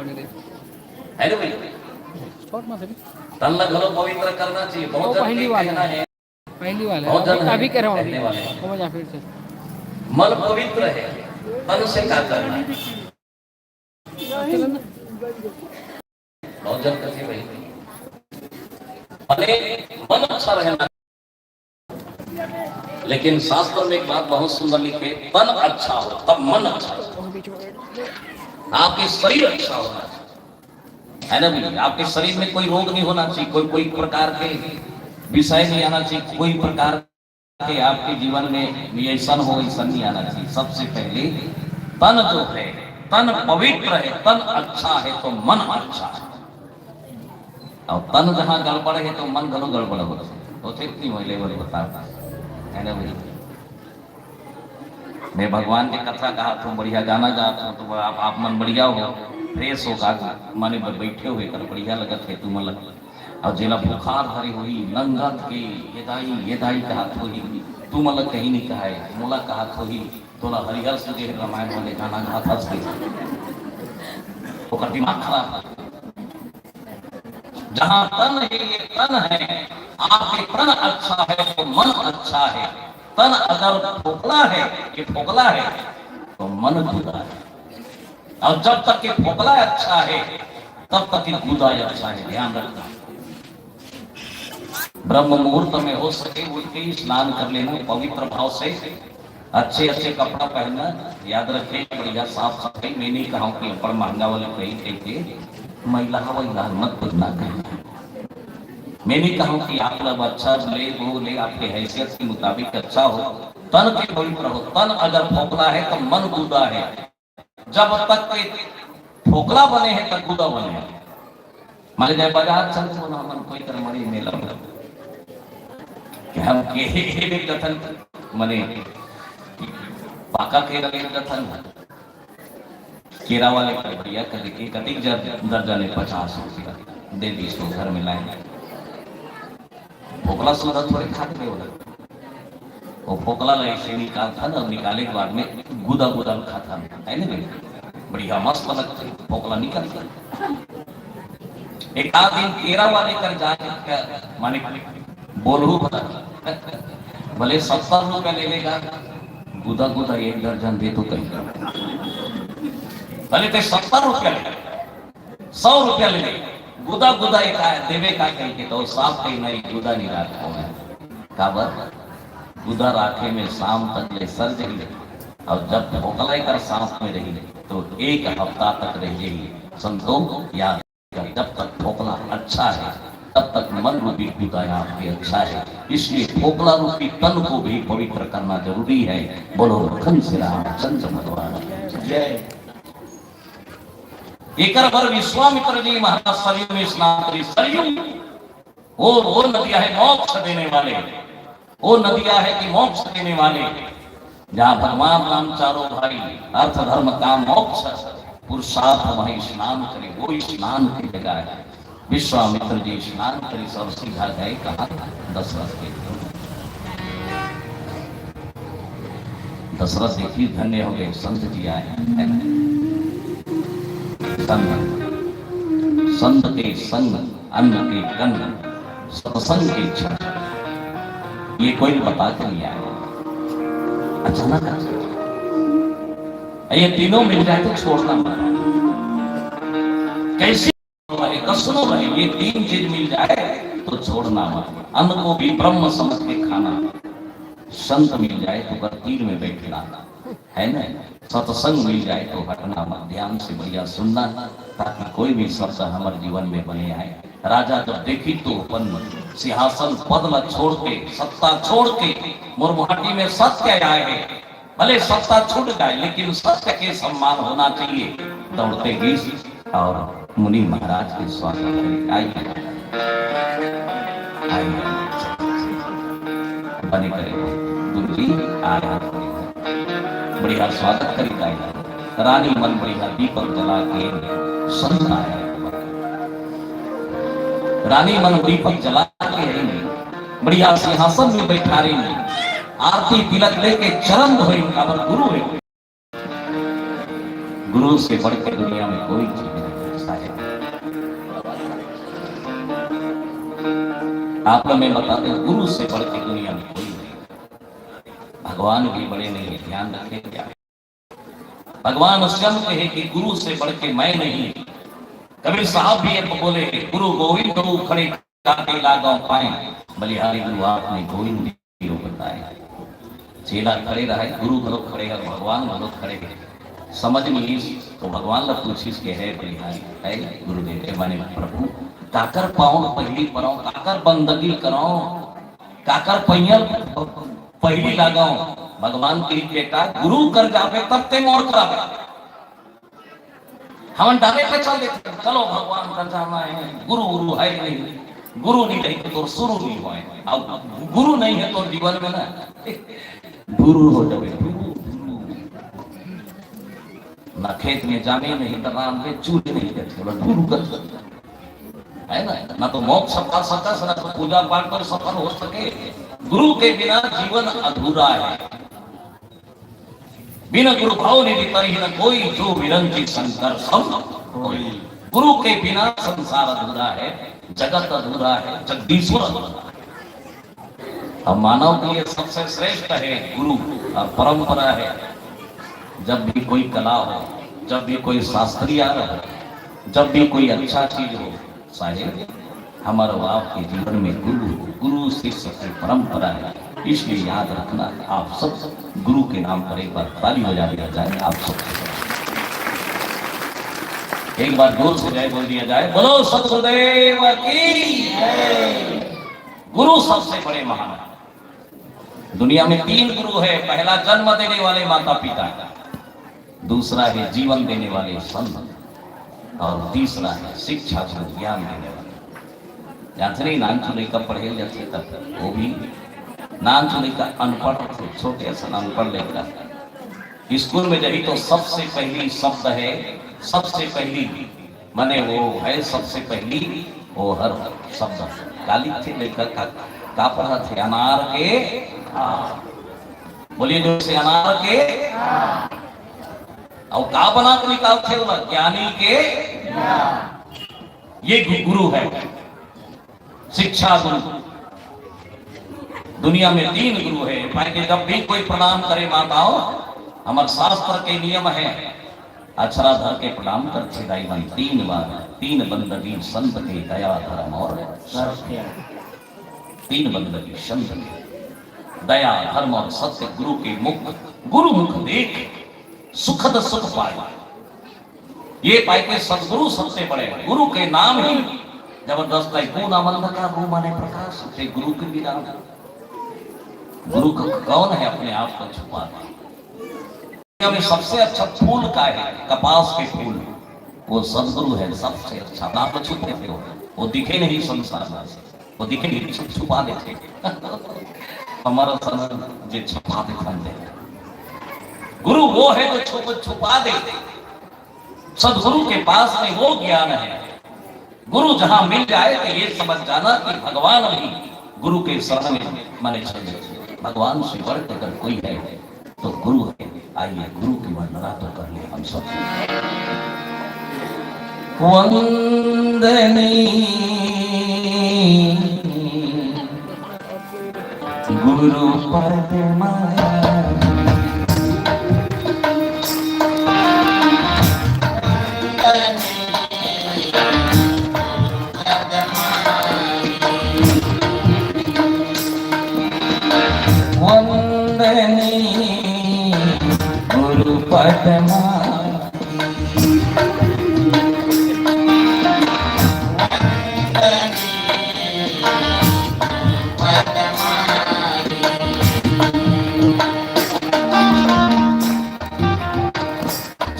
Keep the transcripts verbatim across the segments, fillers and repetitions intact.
है ना भाई? तन ला घलो पवित्र करना चाहिए। बहुत जन के कहना है, पहली वाला है, अभी कह रहा हूँ, अभी कह रहा हूँ, समझ आ फिर से। मन पवित्र है, तन से का करना है? बहुत जन कथे भाई, अरे मन अच्छा रहना, लेकिन शास्त्र में एक बात बहुत सुंदर लिखे, तन अच्छा हो तब मन अच्छा हो, आपके शरीर अच्छा होना चाहिए, है ना भाई? आपके शरीर में कोई रोग नहीं होना चाहिए, कोई कोई प्रकार के विषय नहीं आना चाहिए, कोई प्रकार के आपके जीवन में भी ऐसा हो, ऐसा नहीं आना चाहिए। सबसे पहले तन जो है, तन पवित्र है, तन अच्छा है तो मन अच्छा है, और तन जहाँ गड़बड़ है तो मन घलो गड़बड़ होथे। होथे कि नहीं होय, ले बोले बता, है ना भाई? मैं भगवान के कथा गात हूँ, बढ़िया गाना गात हूँ, तो आप, आप मन बढ़िया हो, फ्रेश हो, गा-, माने ब-, बैठे हुए कर बढ़िया लगत है तुमन ला। और जेला बुखार धरे होही, नंगत के, "ये दाई, ये दाई" कहत होही, तुमन ला कहीं नहीं कहाय, मोला कहत होही, "तोला हरिहर सुरदेह रामायण वाले गाना गात हस के।" ओकर दिमाग खराब। जहाँ तन है, ये तन है, आपके तन अच्छा है तो मन अच्छा है। तन अगर फोकला है, ये फोकला है, तो मन गुदा है। और जब तक ये फोकला अच्छा है, तब तक ये गुदा अच्छा है, ध्यान रखना। ब्रह्म मुहूर्त में हो सके उठ के स्नान कर लेना पवित्र भाव से, अच्छे अच्छे कपड़ा पहनना, याद रखें, बढ़िया साफ सफाई। मैं नहीं कहूँ कि बड़ महंगा वाले कहीं कहीं के मैला हवा इलाज मत करना कहीं। मैं नहीं कहूँ कि आप लोग अच्छा ले, वो ले, आपके हैसियत के मुताबिक अच्छा हो, तन के पवित्र हो। तन अगर फोकला है तो मन गुदा है। जब तक के फोकला बने हैं तब गुदा बने हैं। माने जाए बाजार चल तो ना मन कोई कर मरी मेला में। कि हम के बेचथन, मने पाका केरा बेचथन, केरा वाले कर भैया कभी के कतिक जर-, दर्जन है पचास रुपया, दे बीस को घर में लाए। फोकला सुधा थोड़े खा के होला। वो फोकला ला ऐसे निकालथन और निकाले के बाद में गुदा गुदा खाथन, है ना भाई? बढ़िया मस्त लगथे, फोकला निकलथे। एक आध दिन केरा वाले कर जाके क्या, माने बोलहू भला, भले सत्तर रुपया ले लेगा, गुदा गुदा एक दर्जन दे तो कहीं। भले ते सत्तर रुपया ले, सौ रुपया ले ले, गुदा गुदा एक आया, देवे का कहीं के तो साफ कहीं नहीं, गुदा नहीं राखो है। काबर? गुदा राखे में शाम तक ले सर जही, और जब फोकला कर सांस में रही, तो एक हफ्ता तक रह जाही। संतो याद रखना, जब तक फोकला अच्छा है, तब तक मन रूपी गुदा आपके अच्छा है। इसलिए फोकला रूपी तन को भी पवित्र करना जरूरी है। बोलो लखन श्री रामचंद्र भगवान की जय। एकर बर विश्वामित्र जी महाराज सरयू में स्नान करी। सरयू, वो, वो नदिया है मोक्ष देने वाले, वो नदिया है कि मोक्ष देने वाले, जहाँ भगवान राम चारों भाई अर्थ धर्म काम मोक्ष पुरुषार्थ वहीं स्नान करे, वो स्नान की जगह है। विश्वामित्र जी स्नान करी, सब सीधा गए कहाँ? दशरथ के। दशरथ देखी धन्य हो गए, संत जी आए, है ना? संत, संत के संग, अन्न के कन्न, सत्संग के क्षण। ये कोई बता के नहीं आया, अचानक आ गया। ये तीनों मिल जाए तो छोड़ना मत। कैसी रहे, कसनो रहे, ये तीन चीज मिल जाए तो छोड़ना मत। अन्न को भी ब्रह्म समझ के खाना, संत मिल जाए तो ओकर तीर में बैठना, है ना? सत्संग मिल जाए तो हटना मत, ध्यान से बढ़िया सुनना, ताकि कोई भी शब्द हमारे जीवन में बने आए। राजा जब देखी तो अपन सिंहासन पद ला छोड़ के, सत्ता छोड़ के, मोर मुहाटी में सत्य आए है, भले सत्ता छूट जाए, लेकिन सत्य के सम्मान होना चाहिए। दौड़ते गीस और मुनि महाराज के स्वागत करी। आइए, आइए, बने करे गुरु जी, आए हाथ जोड़ी। बढ़िया स्वागत करी, आए। रानी मन बढ़िया दीपक जला के संत आया। रानी मन दीपक जला के आई, बढ़िया सिंहासन में बैठा रही, आरती तिलक लेके चरण धोई, काबर गुरु है। गुरु से बढ़ के दुनिया में कोई चीज नहीं। आप लोग मैं बता दें, गुरु से बढ़ के दुनिया में कोई नहीं, भगवान भी बड़े नहीं है, ध्यान रखें क्या। भगवान स्वयं कहे कि गुरु से बढ़ के मैं नहीं। कबीर साहब भी एक बोले, गुरु गोविंद रूप खड़े काके लागौ पाए, बलिहारी गुरु आपने गोविंद जी को बताए। चेला खड़े रहे, गुरु घलो खड़े हे, भगवान घलो खड़े हे। समझ नहीं तो भगवान ला पूछिस के, हे बलिहारी, हे गुरुदेव, हे माने प्रभु, काकर पाँव पहली परौं, काकर बंदगी करौं, काकर पैया पहली लागौं? भगवान कही, बेटा, गुरु कर जाबे तब ते मोर कर आबे। हमन डाले पे चल देथे, चलो भगवान कर जाना हे, गुरु उरु हे नहीं, गुरु नहीं रही तो तोर शुरू नहीं होय। अब गुरु नहीं हे तोर जीवन में ना, गुरु हो जाबे, गुरु, गुरु। ना खेत में जाने नहीं तो राम के चूज नहीं देथे, बोला गुरु कर, है ना? ना तो मोक्ष पा सकस, ना तो पूजा पाठ कर सफल हो सके। गुरु के बिना जीवन अधूरा है। बिन गुरु भव निधि तरहि न कोई, जो विरंचि संकर सम कोई। गुरु के बिना संसार अधूरा है, जगत अधूरा है, जगदीश्वर अधूरा है। अब मानव के लिए सबसे श्रेष्ठ है गुरु और परंपरा है। जब भी कोई कला हो, जब भी कोई शास्त्रीय हो, जब भी कोई अच्छा चीज हो, साहेब, हमारा आपके जीवन में गुरु, गुरु शिष्य की परंपरा है, इसलिए याद रखना, आप सब गुरु के नाम पर एक बार ताली बजा दिया जाए। आप सब एक बार जोर से जय बोल दिया जाए, बोलो सतगुरुदेव की। गुरु सबसे बड़े महान। दुनिया में तीन गुरु है, पहला जन्म देने वाले माता पिता, दूसरा है जीवन देने वाले संत, और तीसरा है शिक्षा गुरु, ज्ञान देने वाले। जानते नहीं, नान चुने कब पढ़े जाते तब वो भी नान चुने का अनपढ़ थे, छोटे से अनपढ़ लेकर। स्कूल में जही तो सबसे पहली शब्द है, सबसे पहली, माने वो है सबसे पहली, वो हर शब्द काली थे लेकर का, का पढ़ा थे? अनार के, बोलिए जोर से, अनार के। और का बना के निकालथे ओला? ज्ञानी के। ये गु-, गुरु है, शिक्षा गुरु। दुनिया में तीन गुरु है, भाई के जब भी कोई प्रणाम करे माताओं, हमारे शास्त्र के नियम है, अक्षरा धर के प्रणाम करथे दाई मन तीन बार, तीन बंदगी संत के, दया, धर्म और सत्य। तीन बंदगी संत के, दया, धर्म और सत्य। गुरु के मुख, गुरु मुख देख सुखद सुख पाए। ये पाए के सदगुरु सबसे बड़े। गुरु के नाम ही जबरदस्त है। गुण अमंध का गु माने प्रकाश, ते गुरु के भी नाम। गुरु क-, कौन है अपने आप को छुपा दे? दुनिया में सबसे अच्छा फूल का है? कपास के फूल। वो सदगुरु है सबसे अच्छा। आप तो छुपे हो, वो दिखे नहीं संसार में, वो दिखे नहीं, छुप-, छुपा देथे। हमारा सदगुरु जे छुपा देथे। गुरु वो है जो छुप, छुपा दे। सदगुरु के पास में वो ज्ञान है। गुरु जहां मिल जाए तो ये समझ जाना कि भगवान भी गुरु के शरण में, माने, चल जाए। भगवान से बढ़ के अगर कोई है तो गुरु है। आइए, गुरु की वंदना तो कर ले हम सब। वंदनी गुरु पद मारी। वंदनी गुरु पद मारी।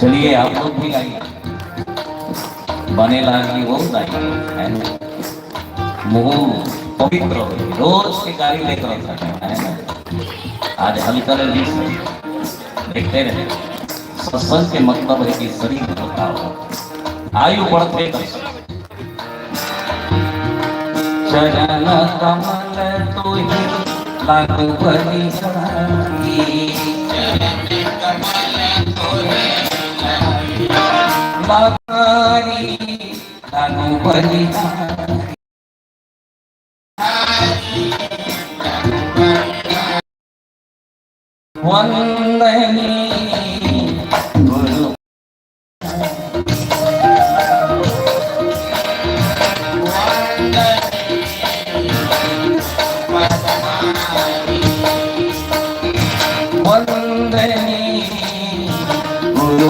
चलिए, आप लोग भी गाइए। बने लागी वो गाइए, है ना? मुंह पवित्र हो, रोज के गाड़ी लेकर रखा है, है ना? आज हल्का ले ली सही। देखते रहे, सत्संग के मतलब है कि शरीर हल्का हो, आयु बढ़ते। चरण कमल तुहि लग बलिहारी। चरण कमल तुहि लग हमारी तनु बलिहारी। वंदनीय गुरु। वंदनीय गुरु।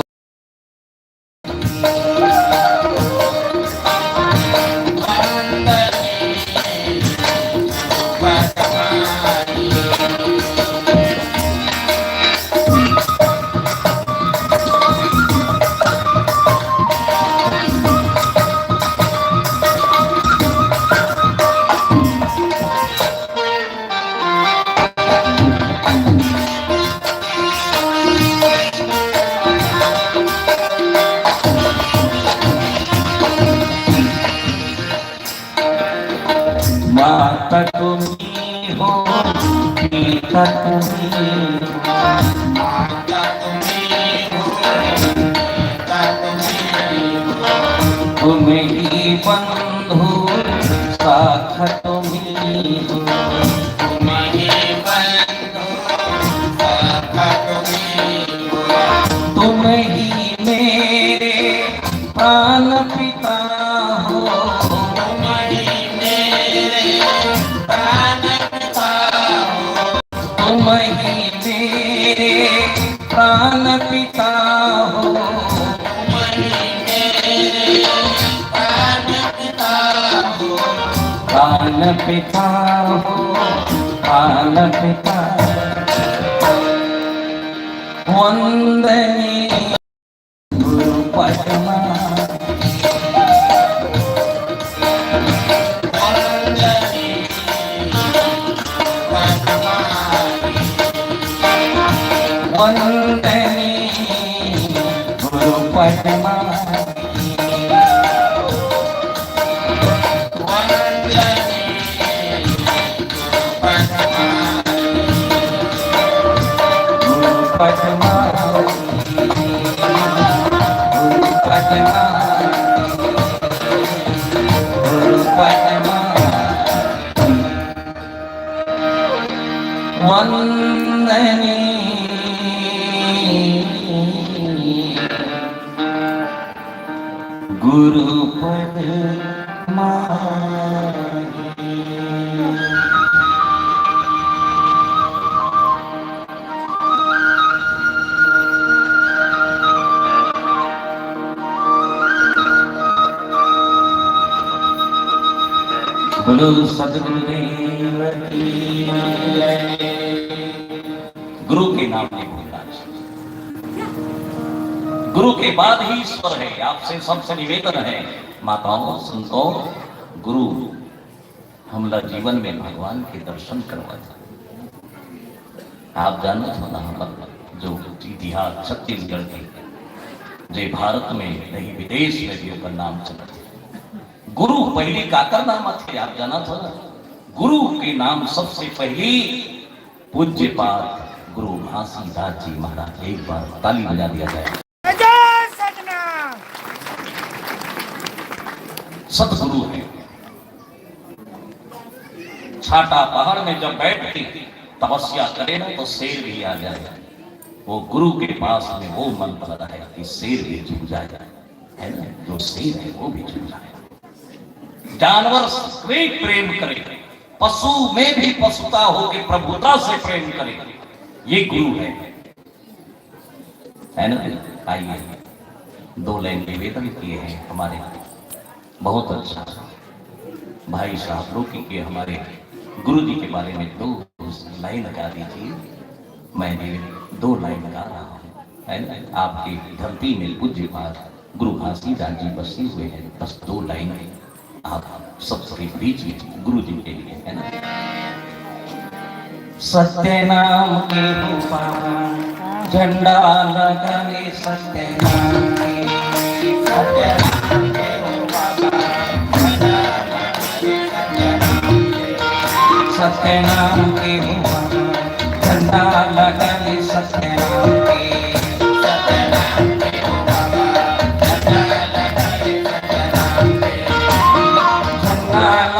माता तुम्ही हो, पिता तुम्ही हो। माता तुम्ही हो, पिता तुम्ही हो। तुम्ही बंधु साख तुम्ही हो। तुम्ही बंधु साख तुम्ही हो। तुम्ही मेरे प्राण पिता हो। तुम्ही मेरे प्राण पिता हो। तुम्ही मेरे प्राण पिता हो। तुम्ही मेरे प्राण पिता हो। प्राण पिता हो, प्राण पिता। वंदनीय गुरु पद्मा। वंदनीय गुरु पद्मा। वंदनीय गुरु पद्मा। बोलो सदगुरुदेव की जय। गुरु के नाम नहीं भूलना चाहिए। गुरु के बाद ही ईश्वर है। आपसे सबसे निवेदन है, माताओं, संतों, गुरु हमला जीवन में भगवान के दर्शन करवाथे। आप जानत हो ना, हमर जो इतिहास छत्तीसगढ़ के, जे भारत में नहीं, विदेश में भी ओकर नाम चलत हे। गुरु पहली काकर नाम आथे, आप जानत हो ना? गुरु के नाम सबसे पहली पूज्यपाद गुरु घासीदास जी महाराज। एक बार ताली बजा दिया जाए। जय सतना। सतगुरु है। छाटा पहाड़ में जब बैठ के तपस्या करे ना, तो शेर भी आ जाए। वो गुरु के पास में वो मंत्र है कि शेर भी झुक जाए, है ना? जो शेर है, वो भी झुक जाए। जानवर से प्रेम करे, पशु में भी पशुता हो के प्रभुता से प्रेम करे, ये गुरु है, है ना? आइए, दो लाइन निवेदन किए हैं हमारे, बहुत अच्छा भाई साहब लोग के, हमारे गुरु जी के बारे में दो लाइन गा दीजिए। मैं निवे-, दो लाइन गा रहा हूँ, है ना? आपकी धरती में पूज्यपाद गुरु घासीदास जी बसे हुए हैं, बस दो लाइन है। आप सबके बीच में गुरु जी के लिए, है ना? सत्य नाम के हो बाबा, झंडा लगा ले सत्य नाम के। सत्य नाम के हो बाबा, झंडा लगा ले सत्य नाम के। सत्य नाम के हो बाबा, झंडा लगा ले सत्य नाम के। सत्य नाम के हो बाबा, झंडा लगा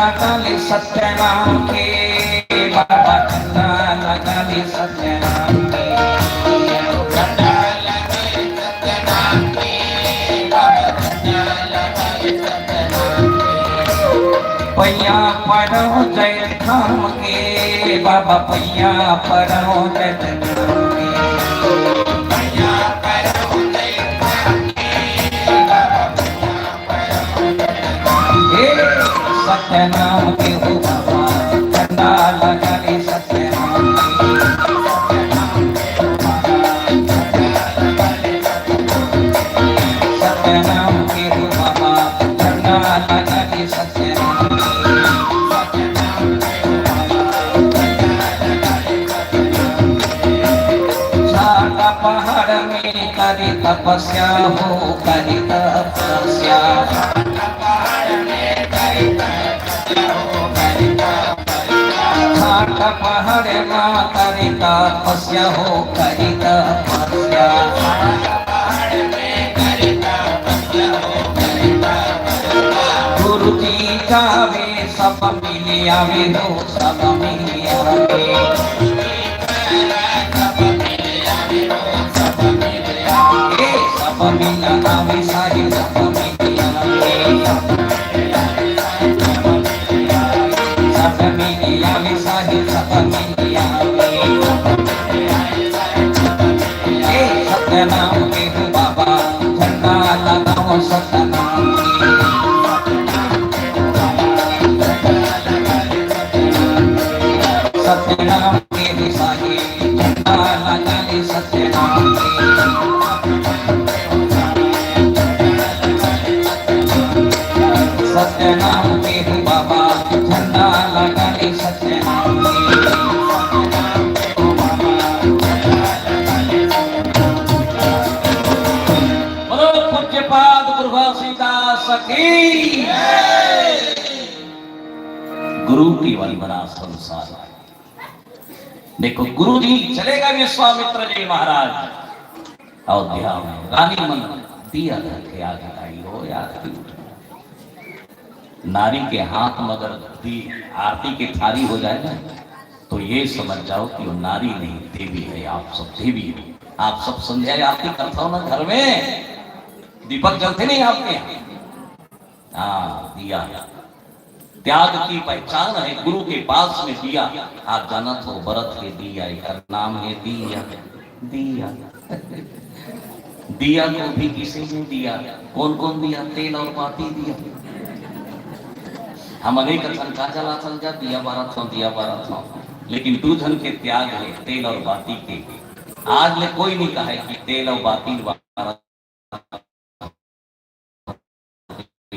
लगा ले सत्यनाम के, बाबा झंडा लगा ले सत्यनाम के। झंडा लगा ले सत्यनाम के, बाबा झंडा लगा ले सत्यनाम के। पैया पड़ो जय धाम के, बाबा पैया पड़ो जय धाम के। पैया पड़ो जय धाम के, बाबा हे सत्यनाम के हो बाबा, झंडा लगा ले सत्यनाम के। सत्यनाम के हो बाबा, झंडा लगा ले सत्यनाम के। छाटा पहाड़ में करी तपस्या हो, करी तपस्या। छाटा पहाड़ में करी तपस्या हो, करी तपस्या। गुरुजी जावे सब मिल आवे हो, सब मिल आवे। ए, सब मिल आवे साहिब, सब मिल आवे। सब मिल आवे साहिब, सब मिल आवे। ए, सत्यनाम के हो बाबा, झंडा लगाओ सत्यनाम के। सत्यनाम के हो साहिब, झंडा लगा ले सत्यनाम के। सत्यनाम के हो बाबा, झंडा लगा ले सत्यनाम के। बोलो पूज्यपाद गुरु घासीदास की। गुरु की वंदना संसार। देखो, गुरु जी चले गए विश्वामित्र जी महाराज अयोध्या में। रानी मन दिया धर के आगे आई हो, आरती उठा। नारी के हाथ में अगर दी-, आरती की थारी हो जाए ना, तो ये समझ जाओ कि वो नारी नहीं, देवी है। आप सब देवी हो। आप सब संध्या आरती करता हो ना घर में, दीपक जलते नहीं आपके? हाँ, दिया। त्याग की पहचान है गुरु के पास में दिया। आप जानत हो, बरत के दिया, एकर नाम है दिया। दिया। दिया को भी किसी ने दिया। कौन कौन दिया? तेल और बाती दिया। हमन एक असन का जलाथन जा, दिया बारत हो, दिया बारत हो। लेकिन दू झन के त्याग है, तेल और बाती के। आज ले कोई नहीं कहा है कि तेल और बाती बारत।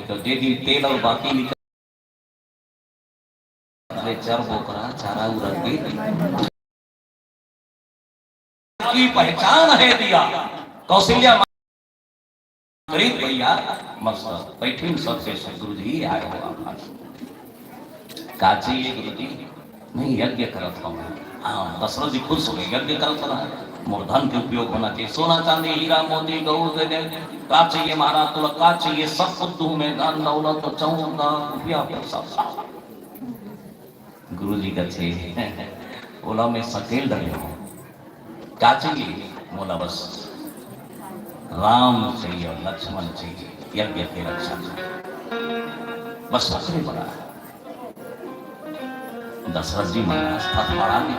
तो जे दिन तेल और बाती निकल, अरे चर बोकरा, चारा उरा के की पहचान है दिया। कौशल्या माँ, गरीब भैया, मस्त बैठिन सबके सदगुरु जी आए हो आप। का चाहिए गुरु जी? नहीं, यज्ञ करत हूँ मैं। हाँ, दशरथ जी खुश हो गए, यज्ञ करत रहा, मोर धन के उपयोग होना चाहिए, सोना चांदी हीरा मोती गौर दे दे, का चाहिए महाराज तुला, का चाहिए? सब कुछ दूँ मैं, धन दौलत तो चौदह रुपया पैसा। गुरु जी कथे, ओला मैं सकेल डरे हूँ। का चाहिए? मोला बस राम चाहिए और लक्ष्मण चाहिए, यज्ञ के रक्षा चाहिए, बस ओकरे बड़ा है। दशरथ जी महाराज थपमड़ा गे,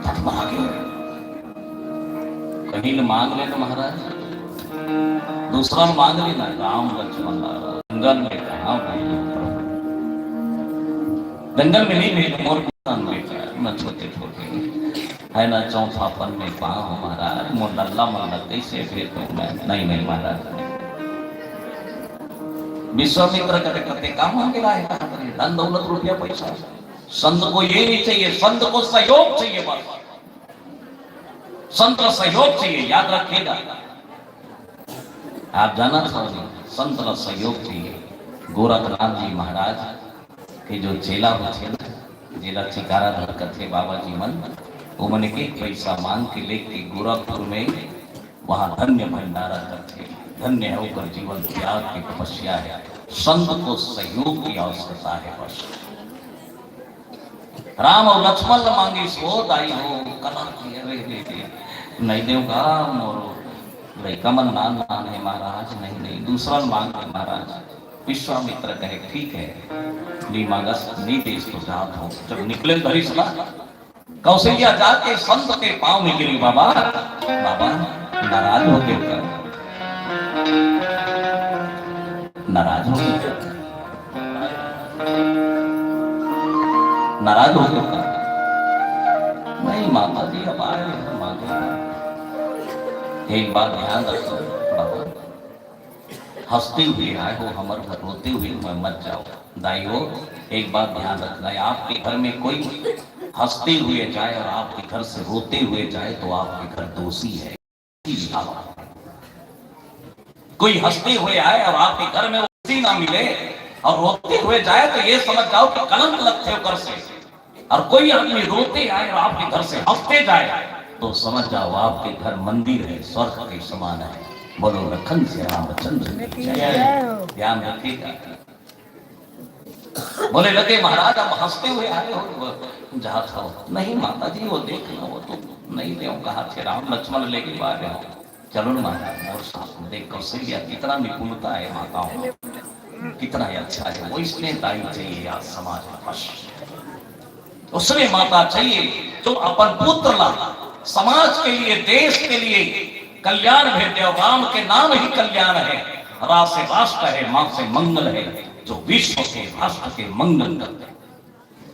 थपमड़ा गे। कहीं न मांग ले तो महाराज, दूसरा मांग लेना, राम लक्ष्मण ला। जंगल में कहाँ भाई प्रभु? जंगल में नहीं भेज, मोर कुतन में का, मैं छोटे छोटे है ना, चौथापन में पाँव हो महाराज, मोर लल्ला मन ला कैसे भेज दूं मैं? नहीं, नहीं महाराज, नहीं। विश्वामित्र कथे, कथे का मांगे ला है, कहाँ पर ये धन दौलत रुपया पैसा? संत को ये नहीं चाहिए, संत को सहयोग चाहिए बस। संत का सहयोग चाहिए, याद रखिएगा। आप जाना चाहोगे, संत का सहयोग चाहिए। गोरखनाथ जी महाराज के जो चेला होथे ना, जेला चिकारा धर कथे बाबा जी मन, वो मन एक एक पैसा मांग के लेके गोरखपुर में वहाँ धन्य भंडारा करथे। धन्य है, ओकर जीवन त्याग के तपस्या है। संत को सहयोग की आवश्यकता है बस। राम अउ लक्ष्मण ल मांगिस, "ओ दाई हो, कला की, अरे रे रे, नइ देव गा, मोर लइका मन नान नान हे महाराज, नहीं, नहीं, दूसरा ल मांग ले महाराज।" विश्वामित्र कहे, "ठीक है, नइ मांगस, नइ देस तो जात हो।" जब निकले धरिस ना, कौशल्या जाके संत के पाँव में गिरी, "बाबा, बाबा, नाराज हो गेव का?" नाराज हो गेव का? नाराज हो गेव का? नहीं माता जी, अब आए हैं मांगे। एक बात ध्यान रखो बाबा, हंसते हुए आए हो हमर घर, रोते हुए मैं मत जाओ। दाई हो, एक बात ध्यान रखना है, आपके घर में कोई हंसते हुए जाए और आपके घर से रोते हुए जाए तो आपके घर दोषी है। कोई हंसते हुए आए और आपके घर में उसी ना मिले और रोते हुए जाए तो ये समझ जाओ कि कलंक लगथे ओकर से। और कोई आदमी रोते आए और आपके घर से हंसते जाए तो समझ जाओ आपके घर मंदिर है, स्वर्ग के समान है। बोलो लखन से रामचंद्र की जय। ध्यान रखिएगा। बोले लगे, "महाराज, आप हंसते हुए आए हो, वो जात हो।" "नहीं माता जी, वो देख ना, वो तो नहीं देव कहा थे, राम लक्ष्मण लेके आ रहे हो।" "चलो ना महाराज, मोर साथ में देख, कौशल्या कितना निपुणता है माताओं में, कितना ही अच्छा है।" वो इसने दाई चाहिए यार समाज में बस। उसने माता चाहिए जो अपन पुत्र ला समाज के लिए, देश के लिए कल्याण भेजे। और राम के नाम ही कल्याण है, रा से राष्ट्र है, माँ से मंगल है, जो विश्व के राष्ट्र के मंगल करते।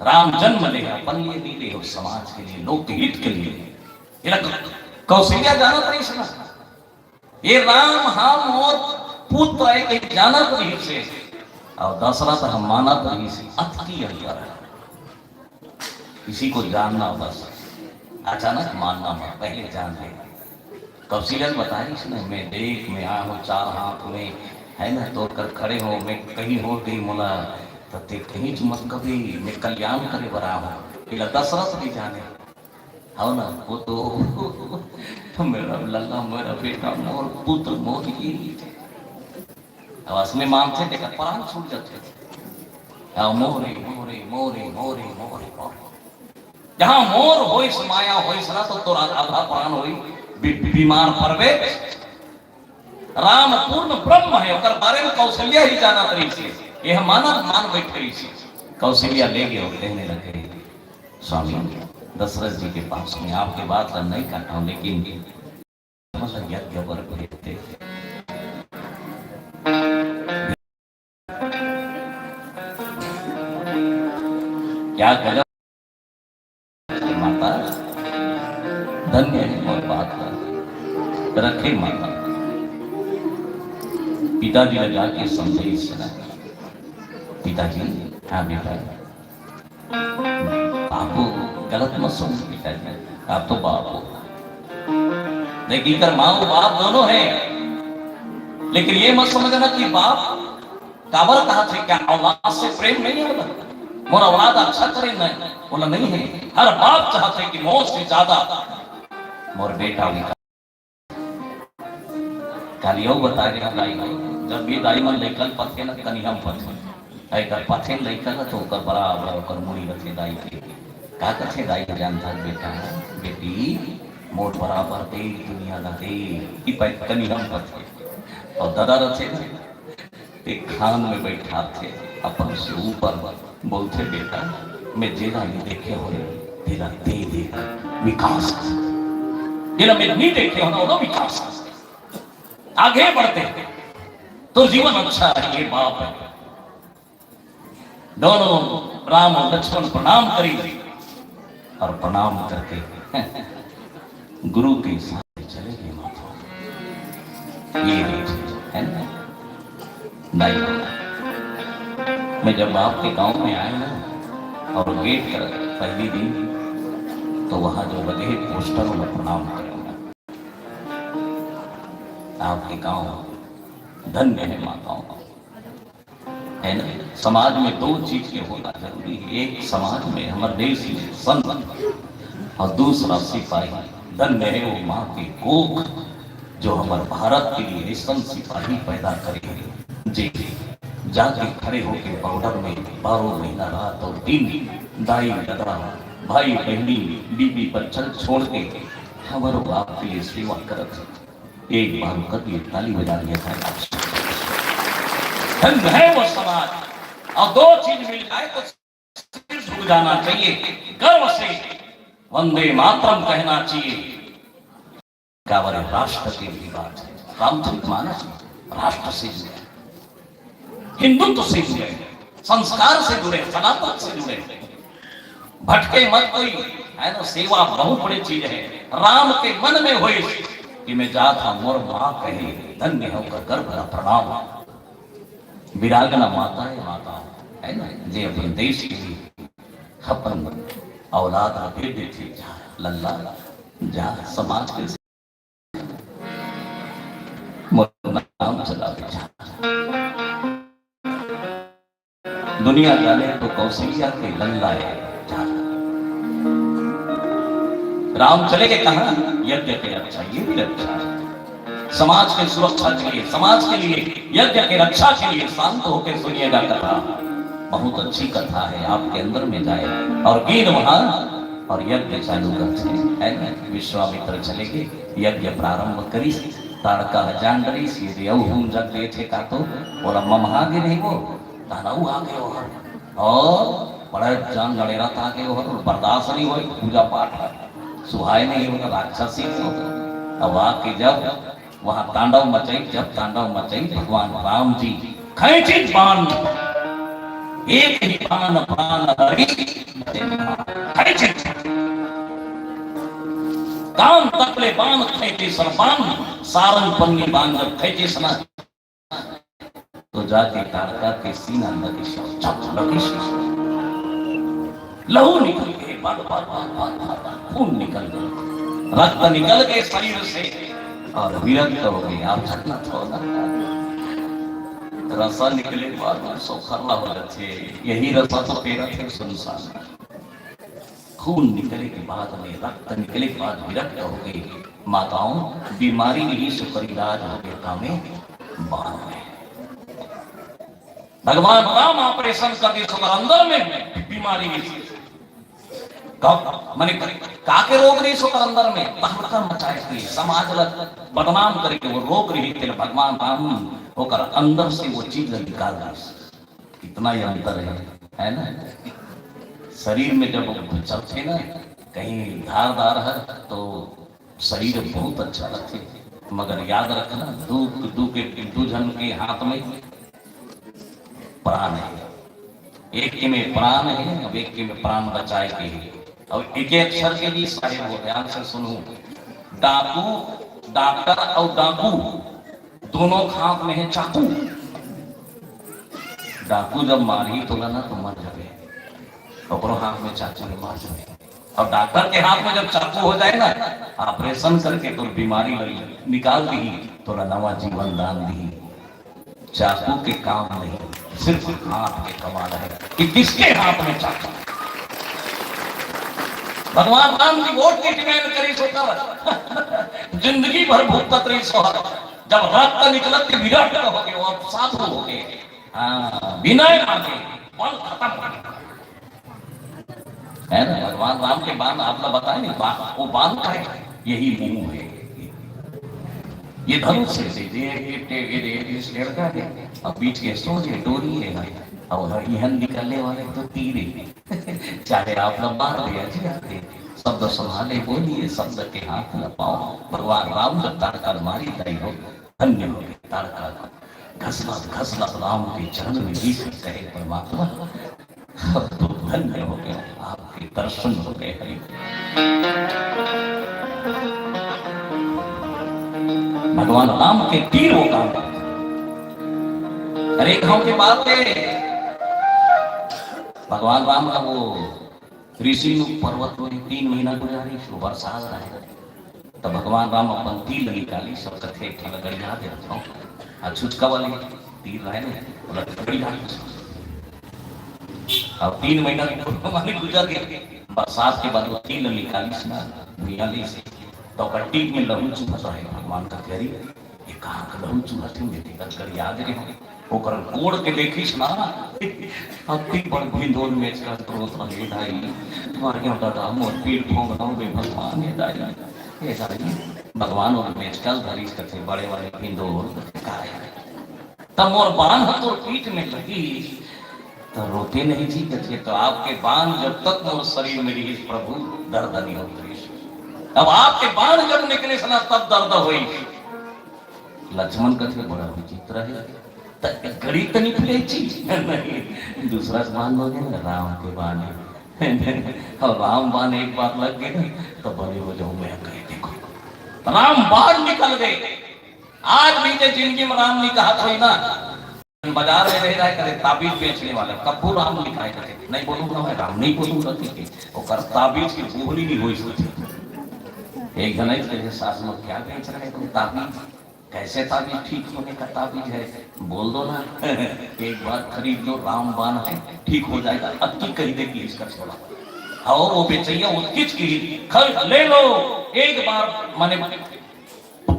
राम जन्म ले अपन लिए, नहीं ले हो समाज के लिए, लोकहित के लिए। ये लग-, कौशल्या जानत रहिस ना, ये राम हा मोर पुत्र है, कहीं जानत रहिस हे। और दशरथ हा मानत रहिस हे, अतकी अंतर है। किसी को जानना बस, अचानक मानना मत, पहले जान ले। कौशल्या बताइस ना, मैं देख, मैं आए हो चार हाथ में, है ना, तोर कर खड़े हो, मैं कहीं हो गई मोला, तो ते कहीं मत कभी, मैं कल्याण करे बर आए हो। इला दशरथ भी जाने, हो ना, वो तो मेरा लल्ला, मेरा बेटा, मोर पुत्र, मोर ये। अब असने मानथे, तेकर प्राण छूट जाथे। अब मोरे, मोरे, मोरे, मोरे, मोरे, मोरे। जहाँ मोर होइस, माया होइस ना, तो तोर आधा प्राण होई, बी-, बीमार परबे। राम पूर्ण ब्रह्म है, ओकर बारे में कौशल्या ही जानत रहिस हे। यह मानव मान बैठ रहिस हे। कौशल्या ले गए और कहने लगे, "स्वामी, दशरथ जी के पास में आपके बात ला नहीं काटा हूँ, लेकिन मतलब यज्ञ वर भेजते।" क्या गजब माता, धन्य है मोर बात ला। रखे माता। पिताजी ला जाके समझाइस ना। पिताजी, हाँ बेटा। बापू, गलत मत समझ पिताजी, आप तो बाप हो। देख, इकर माँ और बाप दोनों है, लेकिन ये मत समझना कि बाप काबर कहाथे, क्या औलाद से प्रेम नहीं है? मोर औलाद अच्छा करे, नहीं, बोला नहीं है। हर बाप चाहथे कि मोर से ज्यादा मोर बेटा विकास। काली अउ बता गया दाई हो, जब भी दाई मन लइका ल पथे न, कनिहा म पथे। अउ एकर पथे लइका ल तो ओकर बराबर ओकर मुड़ी रथे दाई के। का कथे दाई जानथा बेटा, बेटी मोर बराबर दे दुनिया ला दे, कि पै-, कनिहा म पथे। अउ ददा रथे न, एक खान में बैठाथे, अपन से ऊपर बोलथे, "बेटा, मैं जेला नहीं देखे हो, तेला दे दे, विकास।" जेला मैं नहीं देखे हो ना, वो विकास। आगे बढ़ते, तो जीवन अच्छा है, ये बाप है। दोनों राम और लक्ष्मण प्रणाम करी और प्रणाम करके गुरु के साथ चले गए माता। ये है ना? नहीं। मैं जब आपके गांव में आया ना और गेट पर पहली दिन, तो वहां जो लगे पोस्टर में प्रणाम करूंगा। आपके गांव धन्य है माताओं का। है ना? समाज में दो चीज के होना जरूरी है। एक समाज में, हमारे देश में संत और दूसरा सिपाही। धन्य है वो माँ के कोख, जो हमर भारत के लिए ऐसन सिपाही पैदा करे हे, जे जाके खड़े होके बॉर्डर में बारह महीना रात और दिन दाई ददा, भाई बहनी, बीबी बच्चन छोड़ के हमर बाप के लिए सेवा करत हे। एक बार ओकर लिए ताली बजा दिया जाए। धन्य है वो समाज। और दो चीज मिल जाए तो सिर झुक जाना चाहिए, गर्व से वंदे मातरम कहना चाहिए। काबर राष्ट्र के लिए बात है, रामचरित मानस राष्ट्र से जुड़े, हिंदुत्व से जुड़े, संस्कार से जुड़े, सनातन से जुड़े। भटके मत कोई, है ना? सेवा बहुत बड़ी चीज है। राम के मन में होइस कि मैं जात हँव, मोर माँ कहे, धन्य है ओकर गर्भ ला प्रणाम। वीरांगना माता है, माता है ना, जे अपन देश के लिए अपन औलाद ला दे देथे। जा लल्ला, जा समाज के मोर नाम चला दे, जा। दुनिया जाने तो कौशल्या के लल्ला है, जा। राम चले गए कहाँ? यज्ञ के रक्षा, ये भी रक्षा है। समाज के सुरक्षा के लिए, समाज के लिए, यज्ञ के रक्षा के लिए शांत होकर सुनिएगा कथा। बहुत अच्छी कथा है, आपके अंदर में जाए। और गिन वहां और यज्ञ चालू करथे, है ना? विश्वामित्र चले गए, यज्ञ प्रारंभ करिस। ताड़का ह जान डरिस, ये दे अउ हूम जग देथे का तो, ओला ममहा गे नहीं वो, तहन अउ आगे ओहर। और बड़ा जान लड़ेरत आगे ओहर, बर्दाश्त नहीं होय, पूजा पाठ है, सुहाय नहीं होता, राक्षसी होता। अब आके जब वहां तांडव मचाई, जब तांडव मचाई, भगवान राम जी खैंचित बाण, एक ही बाण प्राण हरि, खैंचित। कान तक ले बाण खैंचिस, बाण सारंग पन्नी बाण जब खैंचिस ना, तो जाके ताड़का के सीना लगिस, जब लगिस, लहू निकल के बल, बल, बल, बल, बल, बल, खून निकल गया, रक्त निकल के शरीर से और विरक्त हो गए। आप झटना थोड़ा रसा निकले के बाद में सो खरला हो जाते, यही रसा तो पेरा थे संसार में। खून निकले के बाद में, रक्त निकले के बाद विरक्त हो गई। माताओं, बीमारी नहीं सुकर इलाज हो गए कामे बाण में। भगवान राम ऑपरेशन कर दिस ओकर अंदर में बीमारी नहीं। कब? माने का के रोग नहीं ओकर अंदर में, तहलका मचाए के, समाज ला बदनाम करके वो रोग रही, तेला भगवान राम ओकर अंदर से वो चीज ला निकाल दिस। कितना ही अंतर है, है ना? शरीर में जब चलथे ना, कहीं धारदार है तो शरीर बहुत अच्छा लगथे, मगर याद रखना, दू, दू के, दू झन के हाथ में प्राण है, एक के में प्राण है, अब एक के में प्राण बचाए के है। अब एक एक अक्षर के भी साहेब हो, ध्यान से सुनू, डाकू, डॉक्टर और डाकू दोनों के हाथ में है चाकू। डाकू जब मारही तोला ना तो मर जाबे, ओकरो हाथ में चाकू है, मर जाबे। और डॉक्टर के हाथ में जब चाकू हो जाए ना, ऑपरेशन करके तो बीमारी लगी निकाल दी, तोला नवा जीवन दान दी। चाकू के काम नहीं, सिर्फ हाथ के कमाल है कि किसके हाथ में चाकू। भगवान राम जी वोट की डिमांड करी सोकर जिंदगी भर भुगतत रही सोहर। जब रक्त निकलत के विरक्त हो गए, वो अब साधु हो गए। हाँ, विनय आ गए, बल खत्म हो गया। है ना? भगवान राम के बाण आपला बताए नहीं, बाण, वो बाण का है, यही मुंह है। ये धनुष है, ये, ये, ये, ये, ये, ये लड़का है, अब बीच के सोझे डोरी है, और इहन निकलने वाले तो तीर है। चाहे आप लोग मार दिया जी आते, शब्द संभाले बोलिए, शब्द के हाथ न पाओ। भगवान राम जब ताड़का मारी ताई हो, धन्य हो गए ताड़का। घसलत घसलत राम के चरण में गिर कहे, परमात्मा, अब तो धन्य हो गया, आपके दर्शन हो गए हरि। भगवान राम के तीर वो काम करते। अरे गांव के बात है, भगवान राम का वो ऋषि लोग पर्वत में तीन महीना गुजारी, वो बरसात रहे। तब भगवान राम अपन तीर निकाली, सब कथे, "एक ठन गड़िया दे रखा हूँ।" आ छुचका वाले तीर रहे ना, बोला, "गड़िया दे।" अब तीन महीना भगवान गुजर गए, बरसात के बाद वो तीर निकाली ना, भुइयां ले से। त ओकर पीठ में लहू चूहत रहे। भगवान कथे, "अरे, ये कहाँ का लहू चूहत हे?" मेचकल गड़िया गे रहे। ओकर गोड़ के देखिस ना, अतकी बड़ भिंदोल मेचकल रोत रहे, "दाई, मर गेंव दादा, मोर पीठ भोंग रहो बे भगवान, हे दाई, हे दाई।" भगवान ओला मेचकल धरिस कथे, बड़े वाले भिंदोल, "काय?" त मोर बान ह तोर पीठ में लगिस, त रोते नहीं जी कथे, त आपके बान जब तक मोर शरीर में रहिस प्रभु, दर्द नहीं होत रहिस। अब आपके बान जब निकलिस ना, तब दर्द होइस। लक्ष्मण कथे, "बड़ा विचित्र हे, त गड़ी त निकले चीज नहीं, दूसरा के बान हो गया ना, राम के बान हे।" अब राम बान एक बार लग गए, तो बने हो जाऊं मैं, कहे, "देखो, राम बान निकल गए।" आज भी जे जिंदगी में राम नहीं कहा कोई ना, बाजार में रह जाए करे ताबीज बेचने वाला, कब्बो राम नहीं कहे करे, "नहीं बोलूंगा मैं राम, नहीं बोलूंगा," ठीक है, ओकर ताबीज की बोली नहीं होई सोचे। एक जन ऐसे कहे, "सास में क्या बेच रहे तुम ताबीज? कैसे ताबीज ठीक होने का ताबीज है? बोल दो ना।" "एक बार खरीद लो, राम बान है, ठीक हो जाएगा।" अतकी कही दे कि इसका छोड़ा। और वो बेचैया उतकिच की, "खरीद ले लो, एक बार माने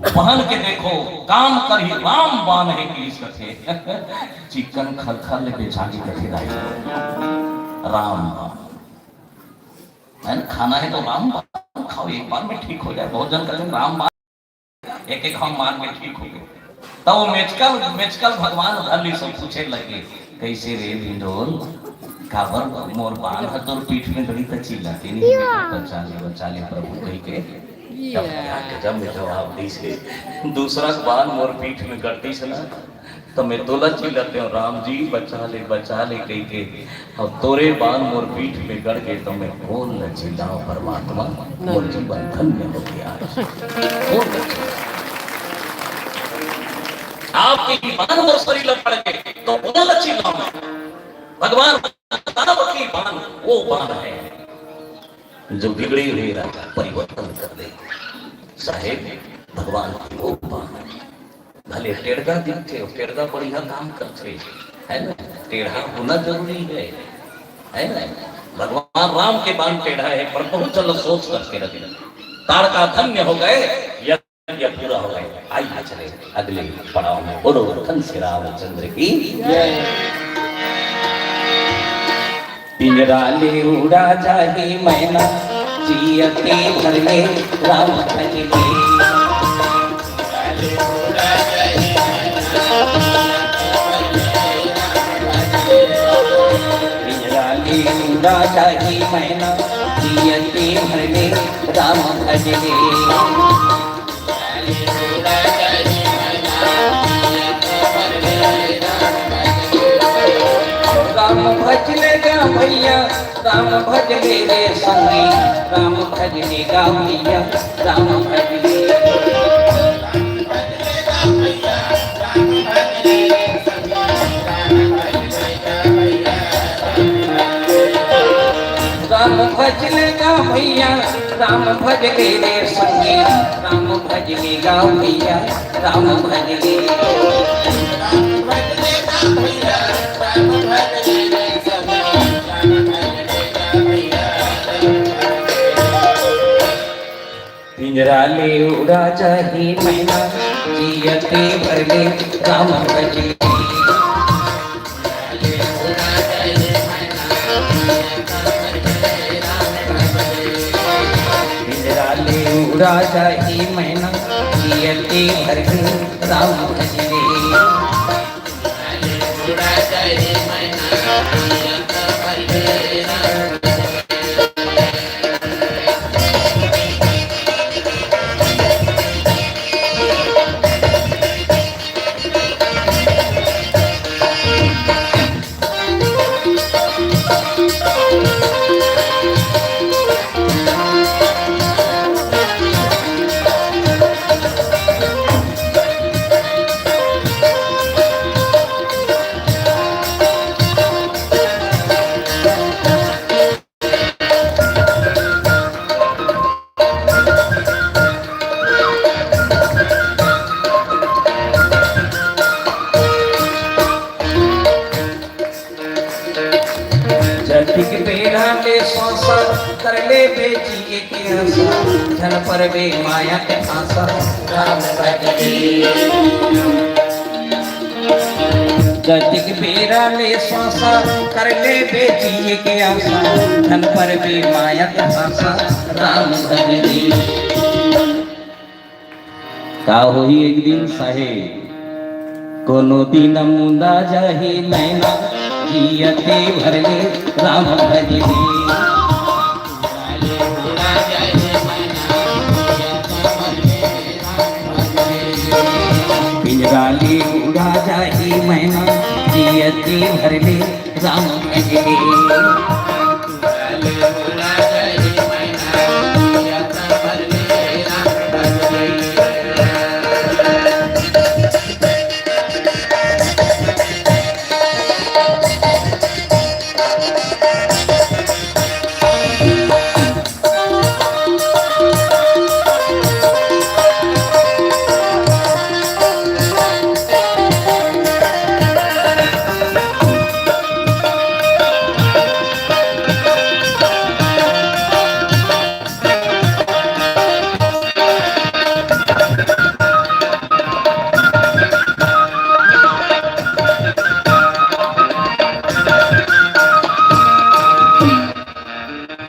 पहन के देखो, काम करही राम बान हे," कि इस कथे। चिकन खरखर ले बेचारी कथे दाई। राम बान। है ना? खाना है तो राम बान खाओ, एक बार में ठीक हो जाए। बहुत जन कहते हैं, "राम बान, एक एक हम मार में ठीक हो गए।" तब वो मेचकल, मेचकल भगवान धर ली, सब पूछे लगे, "कैसे रे भिंडोल, काबर मोर बान ह तोर पीठ में गड़ी त चिल्लाते नहीं?" "बचा ले, बचा ले प्रभु," कही के। तब क्या गजब में जवाब दी से, "दूसरा के बान मोर पीठ में गड़ती से ना, तो मैं तोला चिल्लाते हूँ, 'राम जी बचा ले, बचा ले,' कही के। अब तोरे बान मोर पीठ में गड़ गए तो मैं कोन ल चिल्लाऊं परमात्मा, मोर जीवन धन्य हो गया आज।" कोन ल चिल्लाऊं? आपके बान मोर शरीर ल पड़ गए तो कोन ल चिल्लाऊं मैं? भगवान, आपकी बान वो बान है जो बिगड़े हुए राह का परिवर्तन कर दे। साहेब, भगवान की वो बान है। भले टेढ़ा दिखथे, वो टेढ़ा बढ़िया काम करथे, है ना? टेढ़ा होना जरूरी है, है ना? भगवान राम के बान टेढ़ा है, पर बहुत ज्यादा सोच करके रखे। ताड़का धन्य हो गए, यज्ञ पूरा हो गए। आइए चले अगले पड़ाव में। बोलो धन श्री रामचंद्र की जय। पिंजरा ले उड़ा जाही मैना, जियते भर ले राम भज ले। पिंजरा ले उड़ा जाही मैना, जियते भर ले राम भज ले। राम भज ले गा भैया, राम भज ले रे संगी, राम भज ले गा भैया, राम भज ले। राम भज ले गा भैया, राम भज ले रे संगी, राम भज ले गा भैया, राम भज ले। पिंजरा ले उड़ा जाही मैना, जियते भर ले राम भज ले। पिंजरा ले उड़ा जाही मैना, जियते भर ले राम भज ले। ले श्वासा, कर ले बेटी एक आशा, धन पर बे माया के आशा, राम भज ले। गतिक बेरा ले श्वासा, कर ले बेटी एक आशा, धन पर बे माया के आशा, राम भज ले। का होही एक दिन साहेब, कोनो दिन मुंदा जाही नैना, जियते भर ले राम भज ले। पिंजरा ले उड़ा जाही मैना, जियते भर ले राम भज ले।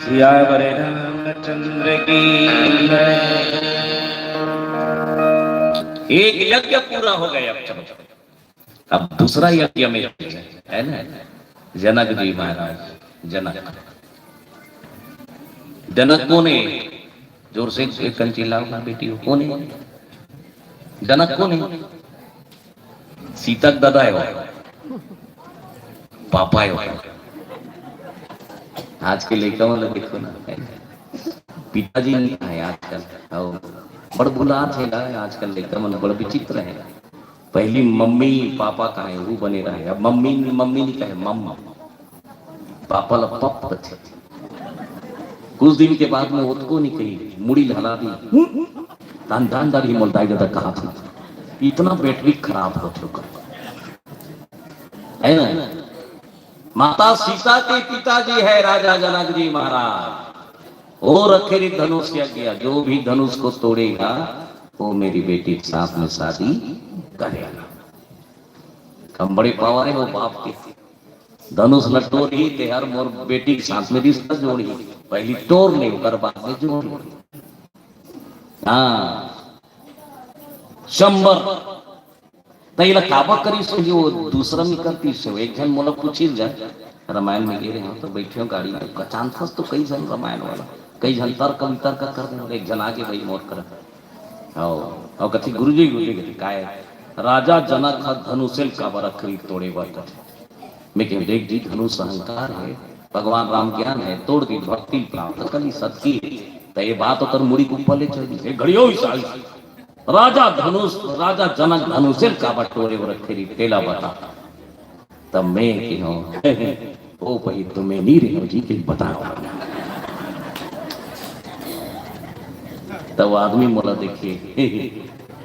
सियावर रामचंद्र की जय। एक यज्ञ पूरा हो गया। अब चलो, अब दूसरा यज्ञ में है ना, जनक जी महाराज, जनक, जनक कौन है? जोर से एक कंची लाओ ना बेटी, वो कौन है? जनक कौन है? सीता के दादा है वो, पापा है वो। आज के लइका मन देखो ना, पिताजी नहीं है आजकल। और बड़ बुलात है ना आजकल लइका मन, बड़ विचित्र है। पहली मम्मी पापा कहे, वो बने रहे। अब मम्मी, मम्मी नहीं कहे, मम्मा। पापा ला पप कथे। कुछ दिन के बाद में ओतको नहीं कही, मुड़ी ला हला दी। तान दान दारी मोल दाई दादा कहा था। इतना बैटरी खराब हो चुका है ना। माता सीता के पिताजी है राजा जनक जी महाराज। वो रखे रे धनुष यज्ञ, जो भी धनुष को तोड़ेगा, वो मेरी बेटी के साथ में शादी करेगा। कम बड़े पावर है वो बाप के। धनुष ल टोरही, तेहर मोर बेटी के साथ में रिश्ता जोड़ही। पहली टोर ले, ओकर बाद में जोड़ही। हाँ, शंबर। त एला काबर करिस होही, वो दूसरा में करतिस होही। एक झन मोला पूछिस जा, रामायण में गे रहे हो तो बैठे हो गाड़ी में, कचान फस तो कई झन रामायण वाला, कई झन तर्क वितर्क कर दे। एक झन आगे भाई मोर कर, आओ, आओ कथी गुरुजी, गुरुजी कथी काय? राजा जनक ह धनुषेल काबर अखरी तोड़े बर कथे। मैं कहे, देख जी, धनुष अहंकार है, भगवान राम ज्ञान है, तोड़ दी, भक्ति प्राप्त कर ली, सत की। त ये बात ओकर मुड़ी के ऊपर ले चढ़ दी। एक घड़ी हो साल राजा धनुष, राजा जनक धनुषेल काबर टोरे बर रखे रही, तेला बता। तब मैं कहे हूँ, ओ भाई, तुम्हें नहीं रहे जी, कि बताओ। तब आदमी मोला देखे,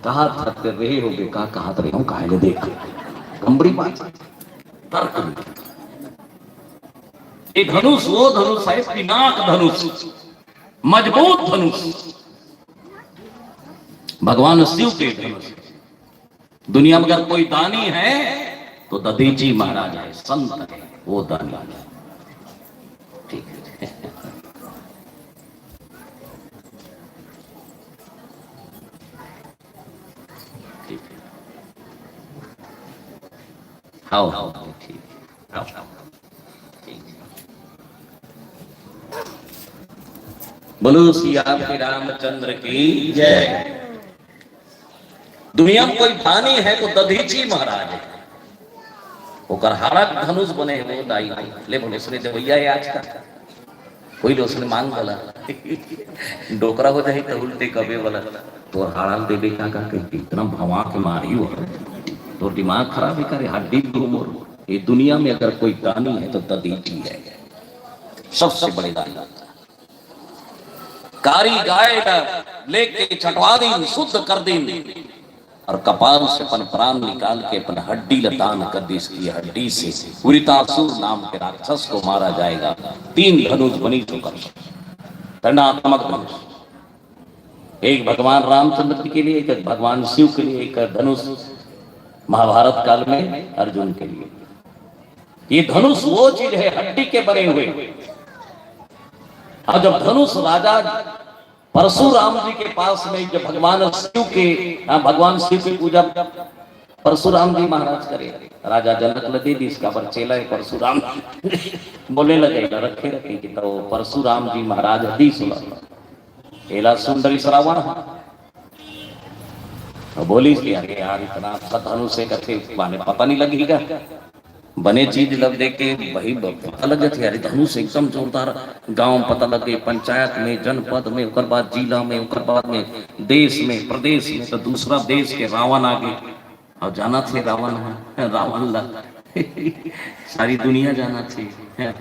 कहा था ते रहे हो बे, का कहा रहे हो, काहे ले देख। कम बड़ी बात, तर्क नहीं। ये धनुष, वो धनुष है, पिनाक धनुष, मजबूत धनुष, भगवान शिव के धनुष। दुनिया में अगर कोई दानी है तो दधीची महाराज है, संत है, वो दानी है। ठीक है, ठीक है। हाँ, हाँ, ठीक है। हाँ, हाँ। बोलो सिया रामचंद्र की जय। दुनिया में कोई दानी है तो दधीची महाराज है। ओकर हाड़ा के धनुष बने हे वो दाई। ले बोले, उसने देवैया है आज का। कोई ले उसने मांग वाला। डोकरा हो जाए तो उल्टे कबे वाला। तोर हाड़ा देबे का, का कही, इतना भवा के मारी हो। तोर दिमाग खराब है करे, हड्डी घूमोर। ये दुनिया में अगर कोई दानी है तो दधीची है, सबसे बड़े दानी। कारी गाय ला लेके छटवा दिन, शुद्ध कर दिन। और कपाल से अपन प्राण निकाल के अपन हड्डी ल दान कर दिस कि हड्डी से वृतासुर नाम के राक्षस को मारा जाएगा। तीन धनुष बनिस ओकर, दंडात्मक धनुष। एक भगवान रामचंद्र जी के लिए, एक भगवान शिव के लिए, एक धनुष महाभारत काल में अर्जुन के लिए। ये धनुष वो चीज है, हड्डी के बने हुए। और जब धनुष राजा परशुराम जी के पास में, जब भगवान शिव के, हाँ, भगवान शिव की पूजा परशुराम जी महाराज करे, राजा जनक ल दे दिस, काबर चेला है परशुराम। बोले लगे, "रखे रखे कि तो परशुराम जी महाराज ह दिस ला।" एला सुन डरिस रावण ह। अउ बोलिस कि, "अरे यार, इतना अच्छा धनुष है," कथे, "माने पता नहीं लगेगा।" बने चीज लब देख के वही ब-, पता लग जाथे, "अरे, धनुष एकदम जोरदार।" गांव में पता लगे, पंचायत में, जनपद में, ओकर बाद जिला में, ओकर बाद में देश में, प्रदेश में, तो दूसरा देश के रावण आगे। अउ जानत हे रावण ह, रावण ला सारी दुनिया जानत हे।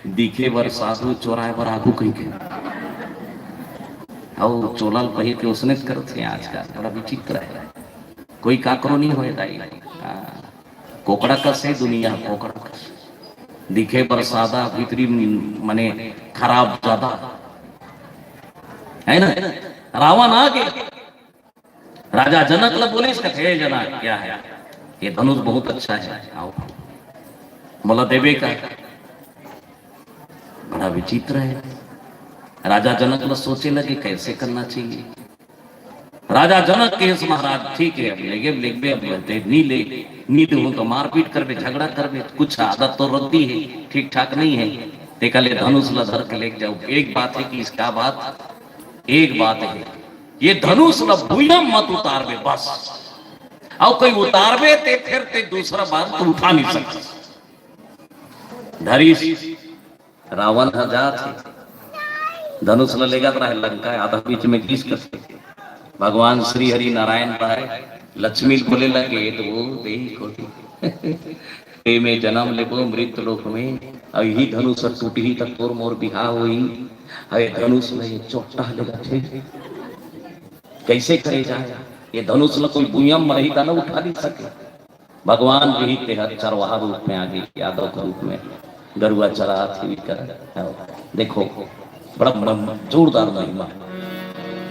दिखे बर साधु, चोराए बर आगू कहिके। अउ चोला ल पहिर के ओसने करत हे आजकल, बड़ा विचित्र है। कोई काकरो नहीं होए दाई। हाँ। कोकड़ा कस है दुनिया, कोकड़ा कस। दिखे बर सादा, भीतरी मने खराब ज्यादा, है ना? रावण आगे, राजा जनक ल बोलिस कथे, "हे जनक, क्या है? ये धनुष बहुत अच्छा है, आओ, मोला देबे का?" बड़ा विचित्र है। राजा जनक ल सोचे लगे, कैसे करना चाहिए। राजा जनक कहिस, "महाराज, ठीक है, अब लेगे, लेगबे, अब ते नी ले, नी देहूं तो मारपीट करबे, झगड़ा करबे, कुछ आदत तो रद्दी है, ठीक ठाक नहीं है, तेकर ले धनुष ल धर के लेग जाओ। एक बात है कि इसका बात, एक बात है, ये धनुष ल भुइयां मत उतारबे, बस। अउ कोई उतारबे ते फिर ते दूसरा बार तो उठा नहीं सकता।" धरिस, रावण ह जात हे, धनुष ल लेगत रहे लंका, आधा बीच में गिस कथे। भगवान श्री हरि नारायण राय लक्ष्मी ल बोले लगे, "तो वो देही कोती, ए में जन्म लेबो मृत लोक में, अउ यही धनुष ह टूटही त तोर मोर बिहाव होही। अरे धनुष में ये चोट्टा लेगत हे, कैसे करे जाए? ये धनुष ल कोई भुइयां म रही त न उठा नहीं सके।" भगवान भी तेहा चरवाहा रूप में आगे, यादव के रूप में गरुआ चरात हे, कर। देखो, बड़ा म-, जोरदार महिमा,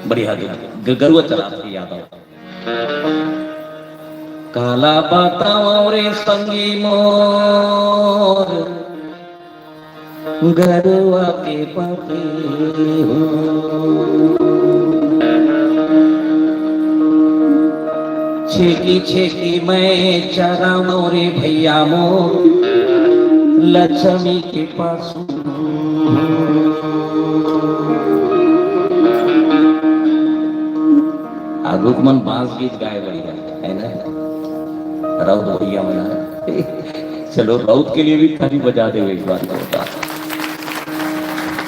बढ़िया ग-, ग-, गरुआ चरात हे यादव। काला बतावं रे संगी मोर, गरुआ के पति हो। छेकी छेकी मैं चरावं रे भैया मोर, लक्ष्मी के पशु। आगू के मन बांस गीत गाए बढ़िया, है ना? राउत भैया मन ह। चलो, राउत के लिए भी ताली बजा दे एक बार, जोरदार।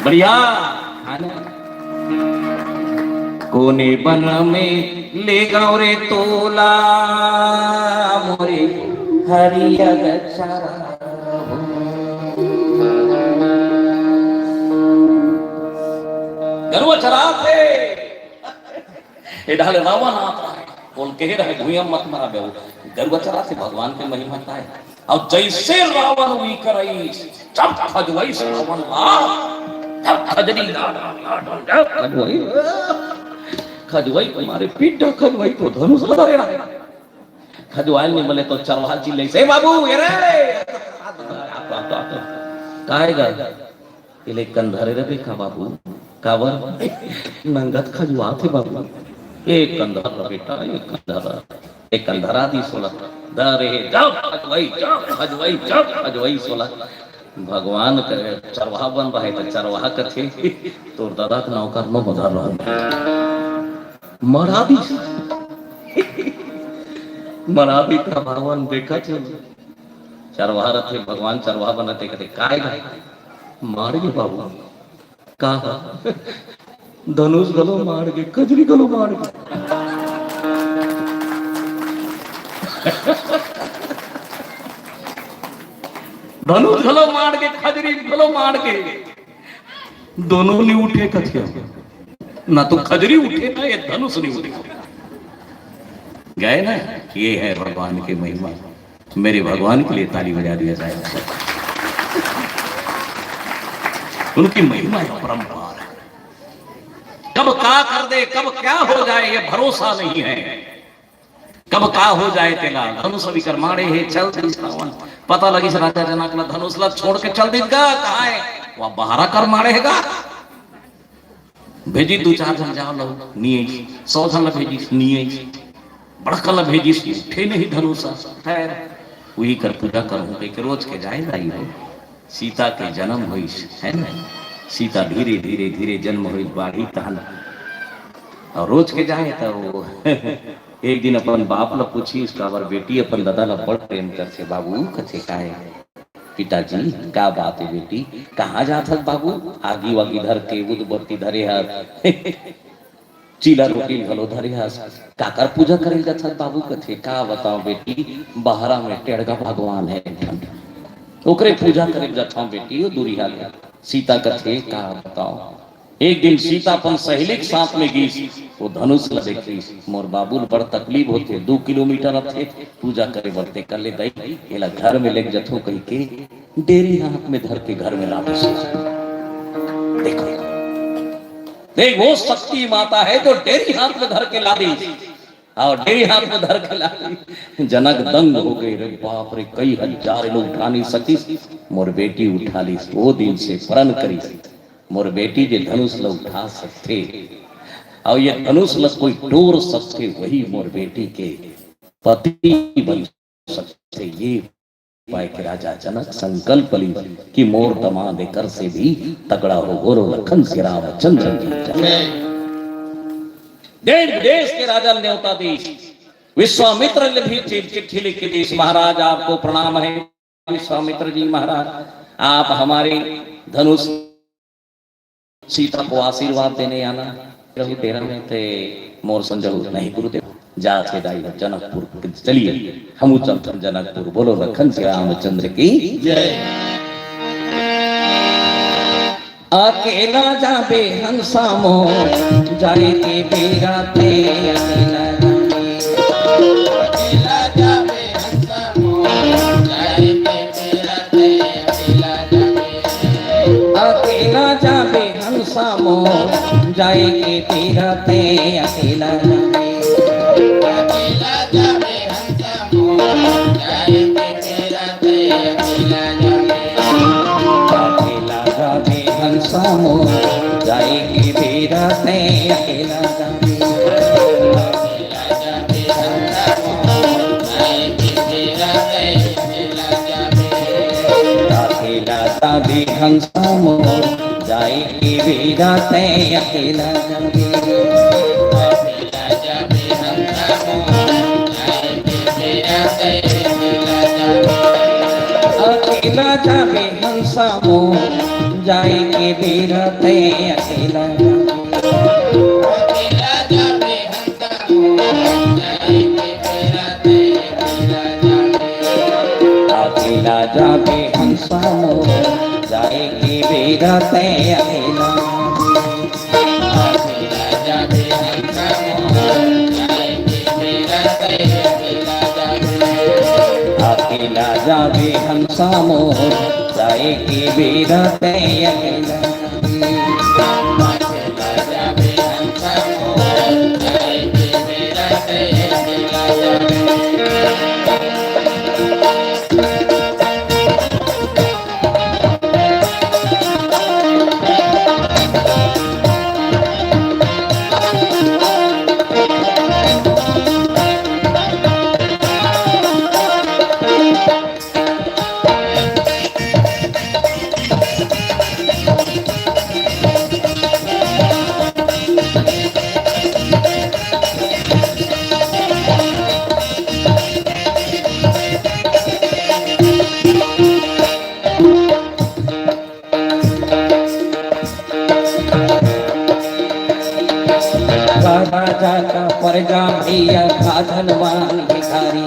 बढ़िया, है ना? कोने बन में लेगंव रे तोला, मोरे हरियर चरा। गरुआ चरात हे। ए डाले रावण आता है, बोल कहे रहे, "भुइयां मत मरा बेऊ।" गरुआ चरात हे, भगवान के महिमा का है। अउ जैसे रावण उही करई, जब खजवई से रावण ला, जब खजरी ला, ला, ला, ला, जब खजवई, खजवई तुम्हारे पीठ खजवई तो धनुष लगा रहा है। खजवाए नहीं मिले तो चरवाहा चिल्ले से, "बाबू, ये रे!" काहे गा? एले कंधरे रबे का बाबू? काबर? नंगत खजुआत हे बाबू। एक कंधर बेटा, एक कंधर। एक कंधरा दी सोला। दरे, जब खजवई, जब खजवई, जब खजवई सोला। भगवान के चरवाहा बन रहे तो चरवाहा कथे, "तोर दादा के नौकर नो होधर रहो।" मरा दी। मरा दी त भगवान देखत हे। चरवाहा रथे, भगवान चरवाहा बनत हे, कथे, "काय गा? मार गे बाबू।" का ह? धनुष घलो मार गे, खजरी घलो मार गे। धनुष घलो मार गे, खजरी घलो मार गे। दोनों नहीं उठे कथिया। ना तो खजरी उठे, ना ये धनुष नहीं उठे। गए ना, ये है भगवान की महिमा। मेरे भगवान के लिए ताली बजा दिया जाए। उनकी महिमा अपरंपार है। कब का कर दे, कब क्या हो जाए, ये भरोसा नहीं है। कब का हो जाए तेला। धनुष अभी करमाड़े हे, चल दिस रावण। पता लगिस राजा जनक ला, धनुष ला छोड़ के चल दिस गा। कहाँ है? वह बहरा करमाड़े हे गा। भेजी दू चार झन, जाओ लहू, नी आइस। सौ झन ला भेजिस, नी आइस। बड़का ला भेजिस, उठे नहीं धनुषा। खैर, उही कर पूजा करहूं कहिके रोज के जाए दाई हो। सीता के जन्म होइस, है ना? सीता धीरे धीरे धीरे जन्म होइस, बाढ़ी तहन। और रोज के जाए त वो एक दिन अपन बाप ला पूछिस, काबर बेटी अपन ददा ला बड़ प्रेम करथे। बाबू कथे, "काहे?" "पिताजी, का बात है बेटी? कहाँ जात हस बाबू? आगी वागी धर के, उदबत्ती धरे हस, चीला रोटी घलो धरे हस, काकर पूजा करे जात हस बाबू?" कथे, "का बताओ बेटी, बहरा में टेड़गा भगवान है, ओकरे पूजा करे जात हूँ बेटी, वो दूरिहा ले।" सीता कथे, "का बताओ?" एक दिन सीता अपन सहेली के साथ में गीस, वो धनुष ला देखिस, "मोर बाबू ल बड़ तकलीफ होथे, दू किलोमीटर रथे, पूजा करे बर, तेकर ले दई, एला घर में लेके जथो," कहिके डेरी हाथ में धर के घर में ला दिस। देखो, देख, वो शक्ति माता है जो डेरी हाथ में धर के ला दी। और डेरी हाथ में धर के ला दी। जनक दंग हो गए, "रे बाप रे, कई हजार लोग उठा नहीं सकिस, मोर बेटी उठा लीस।" वो दिन से प्रण करिस, "मोर बेटी जे धनुष ल उठा सकथे और ये धनुष ल कोई टोर सकथे, वही मोर बेटी के पति बन सकथे।" ये पाय के राजा जनक संकल्प ली कि मोर दमाद एकर से भी तगड़ा हो। बोलो लखन श्री रामचंद्र की जय। देश विदेश के राजा ल न्योता दीस। विश्वामित्र ने भी चि-, चिट्ठी लिख के दीस, "महाराज, आपको प्रणाम है विश्वामित्र जी महाराज, आप हमारे धनुष सीता को आशीर्वाद देने आना।" प्रभु तेरा में ते मोर संजहू नहीं गुरुदेव, जात हे दाई जनकपुर। चलिए, हमू चलथन जनकपुर। बोलो लखन श्री रामचंद्र की जय। अकेला जाबे हंसा मोर, जाए के बेरा ते अकेला जाबे। अकेला जाबे हंसा मोर, जाए के बेरा ते अकेला जाबे। अकेला जाबे हंसा मोर, जाए के बेरा ते अकेला जाबे। अकेला जाबे हंसा मोर, जाए के बेरा ते अकेला जाबे। अकेला जाबे हंसा मोर, जाए के बेरा ते अकेला जाबे। अकेला जाबे हंसा मोर, जाए के बेरा ते अकेला जाबे। अकेला जाबे हंसा मोर, जाए के बेरा ते अकेला जाबे। अकेला जाबे हंसा मोर, जाए के बेरा ते अकेला जाबे। अकेला जाबे हंसा मोर, जाए के बेरा ते अकेला जाबे। अकेला जाबे हंसा मोर, जाए के बेरा ते अकेला जाबे। राजा का परजा भैया, का धनवान भिखारी।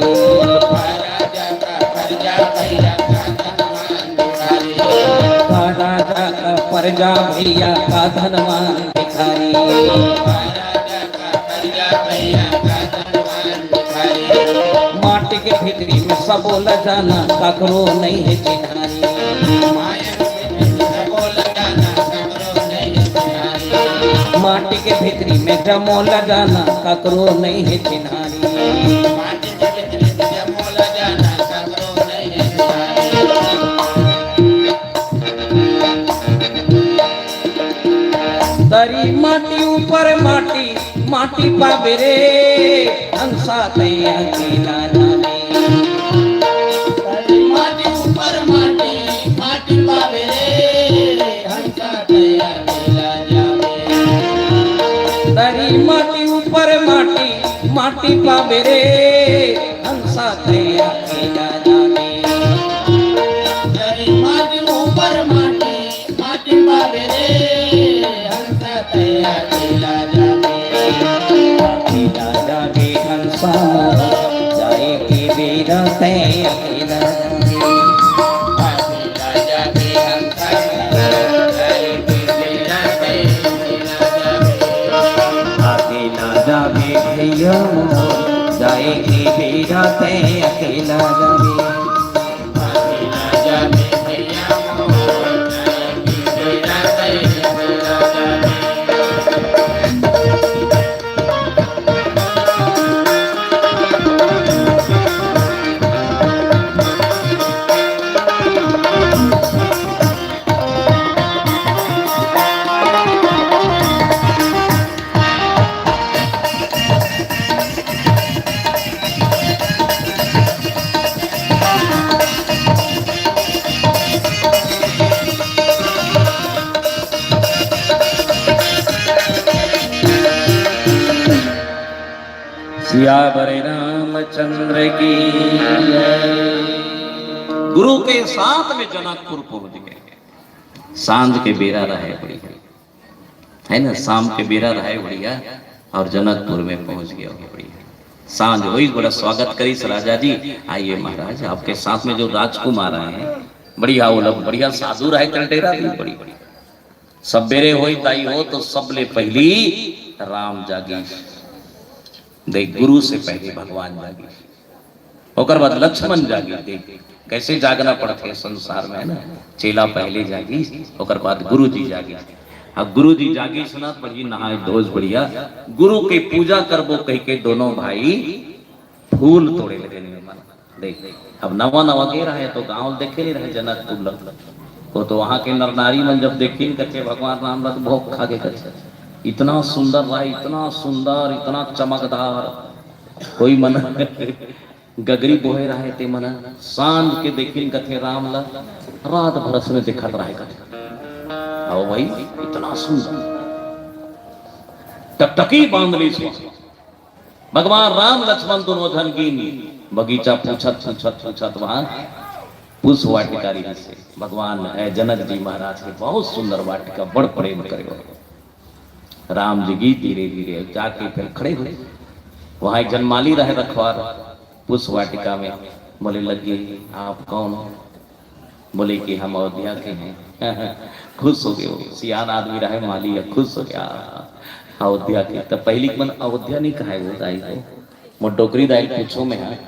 राजा का परजा भैया, का धनवान भिखारी। भीतरी में सबो ल जाना, काकरो नइ हे चिन्हारी। माटी के भीतरी में जमो ल जाना, काकरो नइ हे चिन्हारी। तरी माटी ऊपर माटी, माटी पाबे रे, हंसा तैं अकेला जाबे। तरी माटी ऊपर माटी, माटी पाबे रे, हंसा तैं अकेला जाबे। तरी माटी ऊपर माटी, माटी पाबे रे, हंसा तैं अकेला जाबे। तरी माटी ऊपर माटी, माटी पाबे रे, हंसा तैं अकेला जाबे। अकेला जाबे हंसा मोर, जाए के बेरा तैं अकेला जाबे। अकेला जाबे हंसा मोर, जाए के बेरा तैं अकेला जाबे। अकेला जाबे भैया मोर, जाए के बेरा तैं अकेला जाबे। सियावर रामचंद्र की जय। गुरु के साथ में जनकपुर पहुंच गए। सांझ के बेरा रहे बढ़िया, है ना, शाम के बेरा रहे बढ़िया, और जनकपुर में पहुंच गया हो बढ़िया। सांझ होइस, बड़ा स्वागत करिस राजा जी, "आइए महाराज, आपके साथ में जो राजकुमार आए हैं।" बढ़िया, वो लोग बढ़िया साधु रहे, कलटेरा भी बड़ी। सबेरे होई ताई हो तो सबले पहली राम जागी। देख, गुरु से पहले भगवान जागे, ओकर बाद लक्ष्मण जागे। देख, कैसे जागना पड़थे संसार में, है ना? चेला पहले जागी, ओकर बाद गुरु जी जागे। अब गुरु जी जागी सुना, बढ़िया नहाए धोस बढ़िया, गुरु के पूजा करबो कह के दोनों भाई फूल तोड़े लगे। निर्मल देख, अब नवा नवा गे रहे तो गांव देखे नहीं रहे जनकपुर लग। वो तो वहां के नर नारी मन जब देखिन कथे भगवान राम ला तो भोग खा के कथे, इतना सुंदर रहे, इतना सुंदर, इतना चमकदार। कोई मन गगरी बोहे रहे ते मन सांझ के देखिन कथे राम ला, रात भर अस में दिखत रहे कथे। आओ भाई, इतना सुंदर टकटकी बांध ली सो। भगवान राम लक्ष्मण दोनों झन गिन बगीचा पूछत पूछत पूछत वहां पुष्प वाटिका रहिसे। भगवान, ए, जनक जी महाराज के बहुत सुंदर वाटिका, बड़ प्रेम करे हो। राम जी गी धीरे धीरे जाके फिर खड़े हुए। वहां एक जन माली रहे रखवार पुष्प वाटिका में। बोले लगे, "आप कौन हो?" बोले कि हम अयोध्या के हैं। खुश हो गए, वो सियान आदमी रहे माली, खुश हो गया। अयोध्या के, तो पहली मन अयोध्या नहीं कहा है वो दाई को। मोर डोकरी दाई पूछो में है,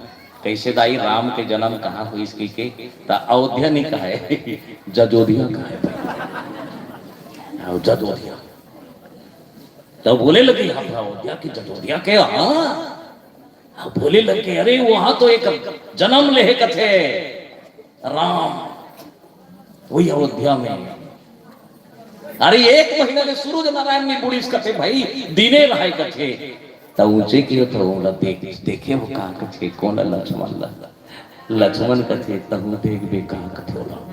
"कैसे दाई राम के जन्म कहाँ हुई इसकी के?" तो अयोध्या नहीं कहा है, "जजोधिया कहा है।" हाँ, जजोधिया। तो बोले लगे, "हम अयोध्या की जजोधिया के, हाँ।" अब बोले लगे, "अरे वहां तो एक जन्म लेहे कथे राम, वही अयोध्या में। अरे एक महीना ले सूरज नारायण नहीं बुड़ीस कथे भाई, दिने रहे कथे।" त ऊंचे कियो तो ओला देख, देखे हो का कथे, कोन लक्ष्मण ला। लक्ष्मण कथे, "तहूं देखबे का कथे ओला।"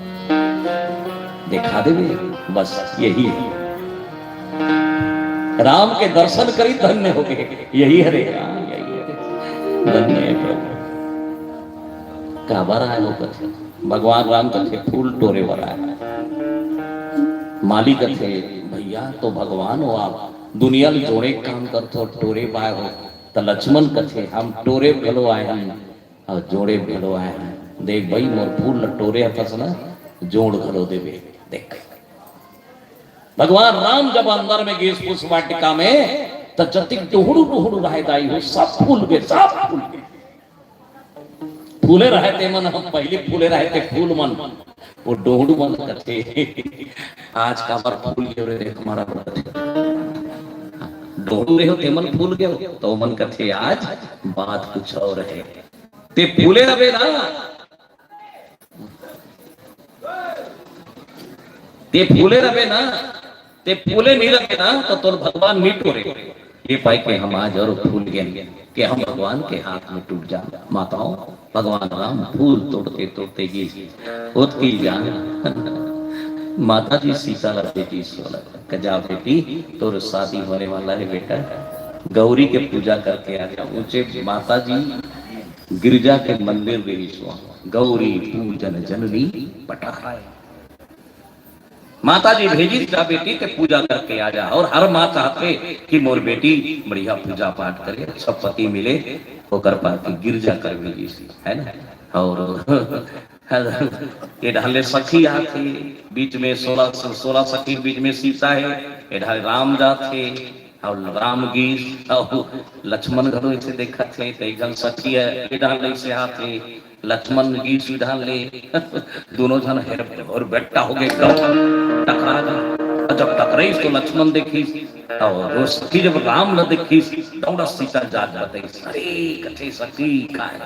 देखा देबे, बस यही है। राम के दर्शन करी धन्य हो गए, यही हरे राम, यही हरे। धन्य है प्रभु। काबर आए हो कथे, भगवान राम कथे फूल टोरे बर आए। माली कथे, "भैया तो भगवान हो आप, दुनिया ल जोड़े काम करथो, टोरे बर आए हो।" त लक्ष्मण कथे, "हम टोरे घलो आए हन, अउ जोड़े घलो आए हन। देख भाई, मोर फूल ल टोरे हथस ना, जोड़ घलो देबे।" देख, भगवान राम जब अंदर में गेस पुष्प वाटिका में, त जतिक डोहड़ू डोहड़ू रहे दाई हो, सब फूल गे, सब फूल गे। फूले रहे ते मन, हम पहली फूले रहे ते फूल मन, वो डोहड़ू मन कथे, "आज काबर फूल गेव रे, देख मारा बरत।" डोहड़ू रहे हो ते मन फूल गेव, तो मन कथे, "आज बात कुछ और है।" ते फूले रहे ना, ते फूले रहे ना, ते फूले नहीं रहे ना, तो तोर भगवान नहीं टोरे। ये पाई के हम आज और फूल गेन कि हम भगवान के हाथ में टूट जा। माताओं, भगवान राम फूल तोड़ते तोड़ते गिस, ओतकी जान। माता जी सीता ला बेटी सोला, कजा बेटी, तोर शादी होने वाला है बेटा, गौरी के पूजा करके आ जा। ऊंचे माता जी गिरजा के मंदिर में विश्वा, गौरी पूजन जननी पटार। माता जी भेजिस, "जा बेटी, ते पूजा करके आ जा।" और हर माँ चाहथे कि मोर बेटी बढ़िया पूजा पाठ करे, अच्छा पति मिले, ओकर पाती गिरजा कर भेजिस, है ना? और ये ढाले सखी आथे, बीच में सोलह, सोलह सखी के बीच में सीता है, ये ढाले राम जाथे, और राम गिस, और लक्ष्मण घलो इसे देखत हे, तो एक झन सखी है, ये ढाले से आथे, लक्ष्मण गिस डाले, दोनों झन हेर और बेटा हो गए, टकरा गे। और जब टकराइस तो लक्ष्मण देखिस, और वो सखी जब राम ल देखिस, दौड़ा सीता जाग बताइस, "अरे," कथे, "सखी, का है?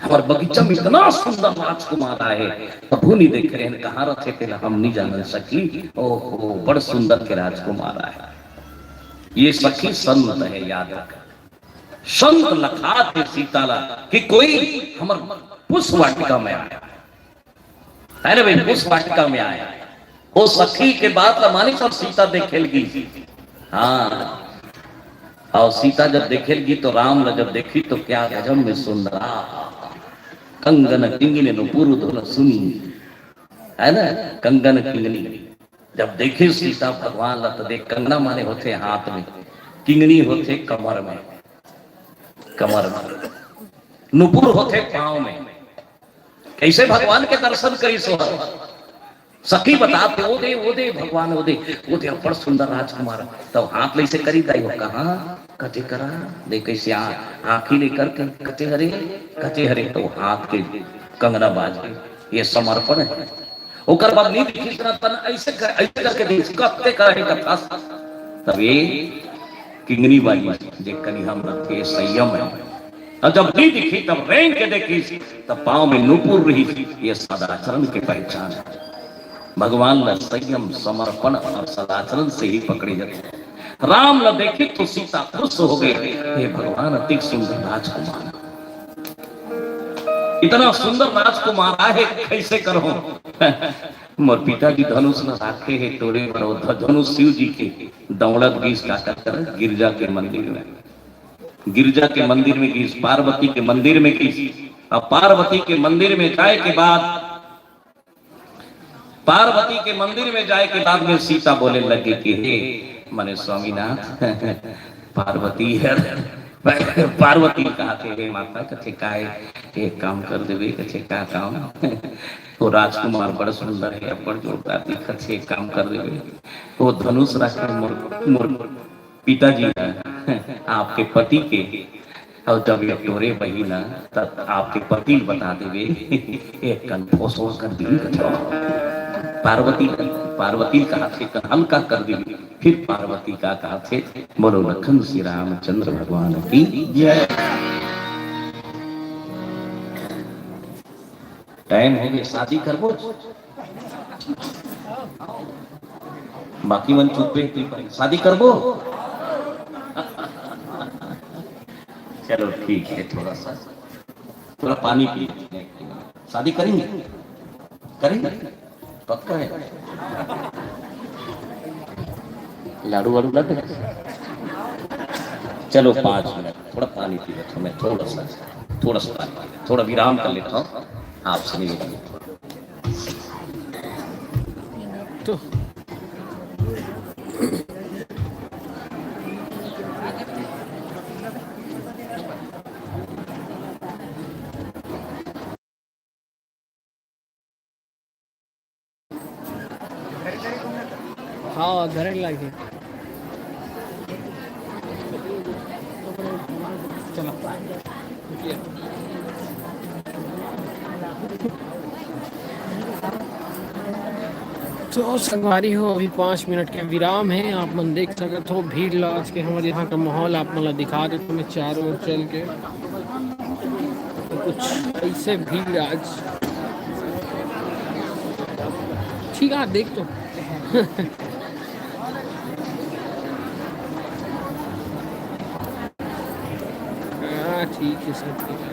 हमर बगीचा में इतना सुंदर राजकुमार आए, कभू नहीं देखे रहन, कहाँ रथे तेला हम नहीं जानन सखी। ओहो, बड़ सुंदर के राजकुमार आए।" ये सखी संत है, याद रख। संत लखाथे सीता ला कि कोई हमर पुष्प वाटिका में आए। अरे भाई, पुष्प वाटिका में आए। वो सखी के बात ला मानिस, सीता देखे लगी। हाँ, और सीता जब देखे लगी तो राम ला जब देखी तो क्या गजब में सुंदरा, कंगन किंगिनी नुपुर धुन सुनी, है ना, कंगन किंगिनी। जब देखिस सीता भगवान ला, तो देख, कंगना माने होथे हाथ में, किंगनी होथे कमर में, कमर में, नुपुर होथे पाँव में। कैसे भगवान के दर्शन करिस ओहर? सखी बताथे, "ओ दे, ओ दे भगवान, ओ दे, ओ दे, अब्बड़ सुंदर राजकुमार।" तब हाथ ले से करी दाई हो, कहाँ? कथे करा, दे कैसे आ-, आँखी ले करके, कथे हरे, कथे हरे, तो हाथ के कंगना बाज गई। ये समर्पण है। ओकर बाद नी दिखिस ना तन ऐसे कर, ऐसे करके देखिस, कते का है कथा। तब ये किंगनी बाई, जे कनी हम रखे संयम है। और जब नी दिखी, तब रेंग के देखिस, तब पाँव में नूपुर रही। ये सदाचरण की पहचान है। भगवान ला संयम, समर्पण और सदाचरण से ही पकड़ी जाती है। राम ला देखी तो सीता खुश हो गई, "हे भगवान, अति सुंदर राजकुमार।" इतना सुंदर राजकुमार आहे, कैसे करो? मोर पिताजी धनुष न राखे हे तोड़े बर, वो ध-, धनुष शिव जी के दौड़त गिस का कर गिरजा के मंदिर में, गिरजा के मंदिर में गिस, पार्वती के मंदिर में गिस। अब पार्वती के मंदिर में जाए के बाद पार्वती के मंदिर में जाए के बाद में सीता बोले लगी कि हे, माने स्वामीनाथ, पार्वती है, पार्वती कहा थे, "हे माता," कथे, "काय, एक काम कर देवे?" कथे, "का काम?" "वो राजकुमार बड़ सुंदर है, बड़ जोरदार दिखत है, एक काम कर देवे?" "वो धनुष राखे मोर, मोर पिताजी है, आपके पति के, और जब ये टोरे बही ना, तब आपके पति ल बता देवे, एक कन फोसवा कर दी कथे।" पार्वती, पार्वती कहा थे, "कन हल्का कर दी।" फिर पार्वती का कहा थे, "बोलो लखन श्री रामचंद्र भगवान की जय।" टाइम हो गया, शादी करबो? बाकी मन चुप है, शादी करबो? चलो ठीक है, थोड़ा सा, थोड़ा पानी पी लेते हैं। शादी करेंगे? करेंगे? पक्का है? लाडू वाडू लग गए? चलो पाँच मिनट, थोड़ा पानी पी लेता हूँ मैं, थोड़ा सा, थोड़ा सा पानी पी लेता हूँ, थोड़ा विराम कर लेता हूँ, आपसे निवेदन है। तो हाँ, घर लागे। चलो। तो संगवारी हो, अभी पाँच मिनट के विराम है। आप मन देख सकत हो भीड़ ला, आज के हमारे यहाँ का माहौल आप मन ला दिखा देता हूँ मैं चारों ओर चल के। तो कुछ ऐसे भीड़ आज, ठीक है, देख तो। हाँ, ठीक है, सब ठीक है।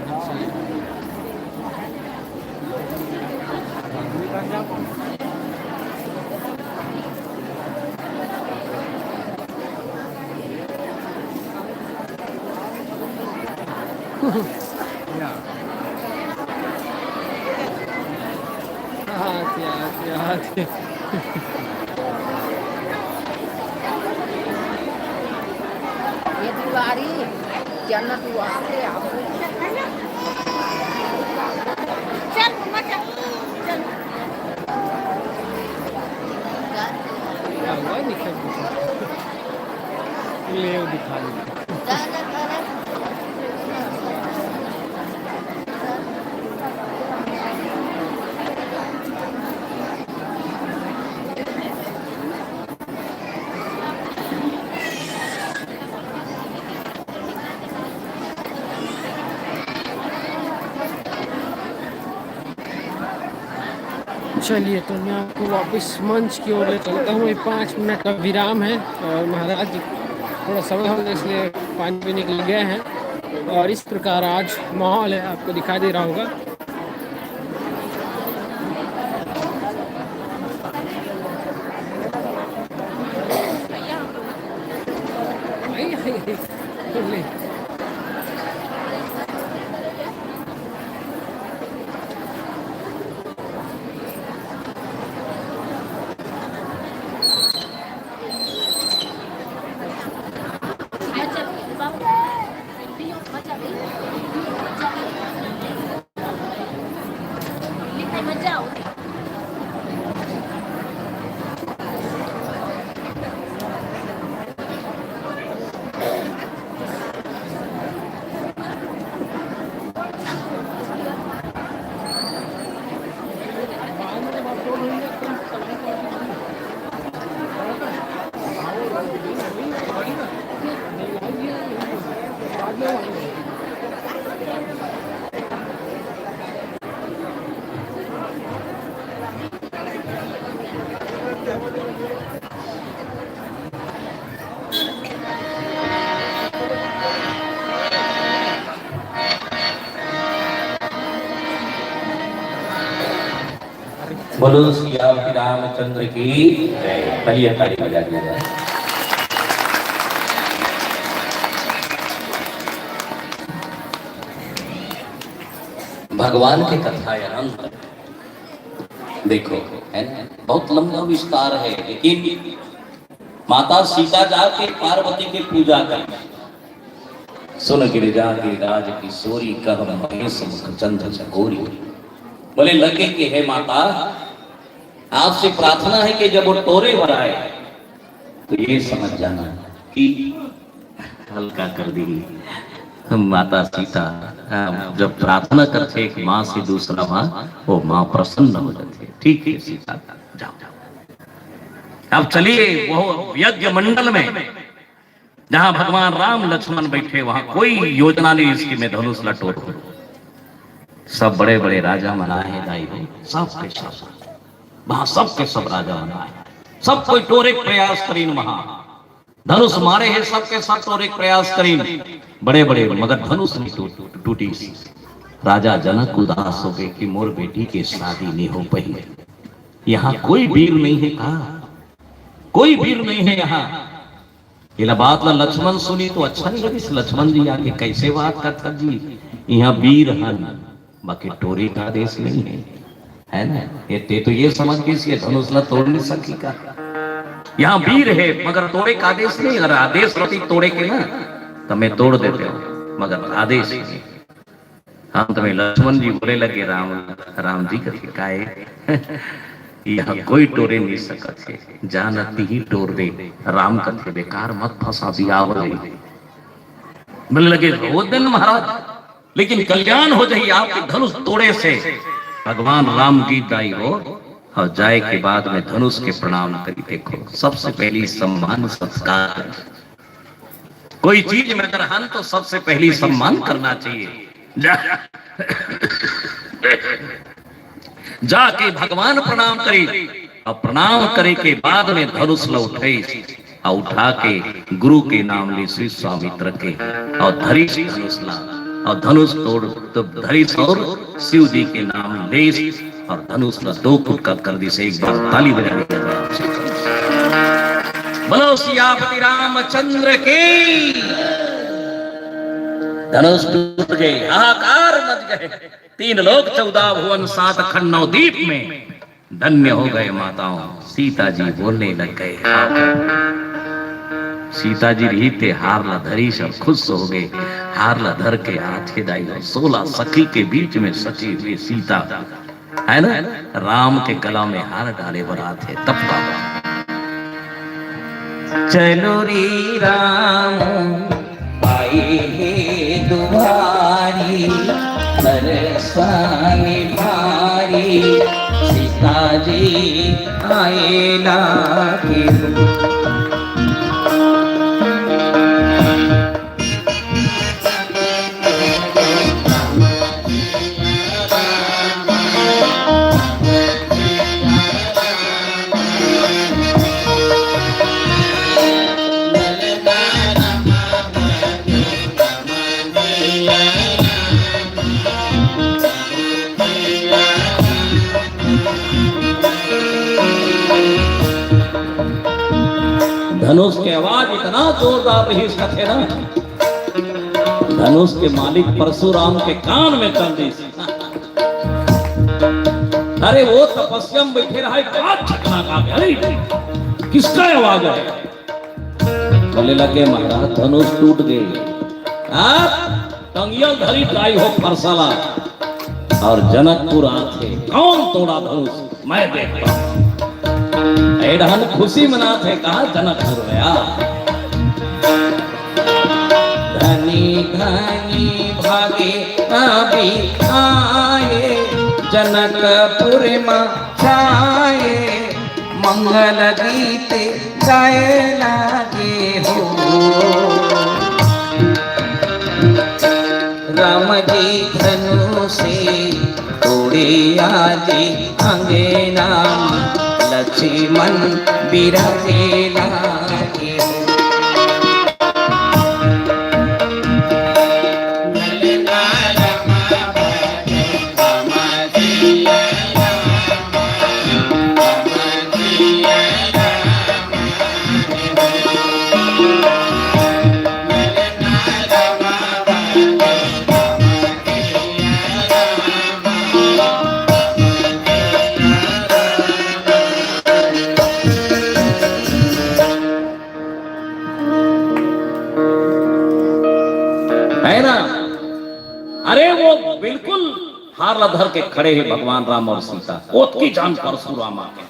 हाँ, क्या, क्या, क्या। ये दुआरी जन्नत वहाँ से आओ। चल, मम्मा, चल। चल। क्या हुआ? निकल गया। ले, वो दिखा दे। चलिए, तो मैं आपको वापस मंच की ओर ले चलता हूँ। ये पाँच मिनट का विराम है और महाराज जी थोड़ा समय हो गया, इसलिए पानी पीने के लिए गए हैं। और इस प्रकार आज माहौल है, आपको दिखाई दे रहा होगा। बोलो श्री राम रामचंद्र की जय। ताली बजा दिया जाए। भगवान के कथा आनंद देखो, है ना, बहुत लंबा विस्तार है, लेकिन माता सीता जाके पार्वती के पूजा करी। सुन गिरिजा गिरिराज किशोरी, कह महेश मुख चंद्र चकोरी। बोले लगे कि हे माता, आपसे प्रार्थना है कि जब वो टोरे बर आए तो ये समझ जाना कि हल्का कर दी। हम माता सीता, आ, जब प्रार्थना करथे एक माँ से दूसरा माँ, वो माँ प्रसन्न हो जाती है। ठीक है सीता, जाओ। अब चलिए वो यज्ञ मंडल में जहाँ भगवान राम लक्ष्मण बैठे, वहाँ कोई योजना नहीं इसकी मैं धनुष ला टोरूं। सब बड़े बड़े राजा मन आए हे दाई हो, सब के सब, वहाँ सब के सब राजा मन आए, सब कोई टोरे के प्रयास करीन वहाँ। धनुष मारे हे, सब के सब टोरे के प्रयास करीन, बड़े बड़े, मगर धनुष नहीं टूट, टूटी। राजा जनक उदास हो गए कि मोर बेटी के शादी नहीं हो पाई। यहाँ कोई वीर नहीं है का? कोई वीर नहीं है यहाँ। एला बात ला लक्ष्मण सुनी तो अच्छा नहीं लगिस। लक्ष्मण जी आके कैसे बात करथस जी, यहाँ वीर हन, बाकी टोरे का आदेश नहीं है, है ना? ये ते तो ये समझ के इसके धनुष ला तोड़ नहीं सकी का? यहाँ वीर है मगर तोड़े का आदेश नहीं। अगर आदेश रहती तोड़े के ना, तो मैं तोड़ देते हो, मगर आदेश नहीं। अंत में लक्ष्मण जी बोले लगे, राम, राम जी कथे, "काय? यहाँ कोई टोरे नहीं सकत हे, जान तिही टोर दे।" राम कथे, "बेकार मत फंसा, बिहाव हो जाही।" बोले लगे, "रो देन महाराज, लेकिन कल्याण हो जाही आपके धनुष तोड़े से।" भगवान राम जी दाई हो, और जाए के बाद में धनुष के प्रणाम करी। देखो, सबसे पहली सम्मान सत्कार। कोई चीज में अगर हन तो सबसे पहली सम्मान करना चाहिए। जा, जाके भगवान प्रणाम करी। और प्रणाम करे के बाद में धनुष ल उठाइस, और उठा के गुरु के नाम लेस विश्वामित्र के, और धरिस धनुष ला, और धनुष तोड़ तो धरिस और शिव जी के नाम लेस, और धनुष ला दो फुटका कर दिस। एक बार ताली बजा के बोलो सियापति रामचंद्र की। धनुष टूट गए, हाहाकार मच गए। तीन लोक चौदह भुवन सात खंड नौ दीप में धन्य हो गए माताओं। सीता जी बोलने लग गए, हाँ। सीता जी रही ते हार ला धरिस और खुश हो गए। हार ला धर के आथे दाई हो, सोलह सखी के बीच में सची हुई सीता, है ना, राम के गला में हार डाले बर आथे। तब का चलो रे राम आई हे दुआरी, दर्शन भारी सीता जी आए लागे। धनुष के आवाज इतना जोरदार रहिस कथे ना, धनुष के मालिक परशुराम के कान में चल दिस। अरे वो तपस्या में बैठे रहा, का झटका का, अरे किसका आवाज है? बोले लगे महाराज धनुष टूट गए। आप टंगिया धरी काई हो फरसा ला और जनकपुर आथे, कौन तोड़ा धनुष? मैं देखता हूँ। ए डहन खुशी मनाथे, कहा जनकपुर में आ। धनी धनी भागे अभी आए, जनकपुर में छाए, मंगल गीत गाए लागे हो। राम जी धनुषे तोड़े आजे, अंगना लक्ष्मण बिराजे लागे हो। है ना? अरे वो बिल्कुल हार ला धर के खड़े हे भगवान राम और सीता। ओतकी जान परशुराम आगे।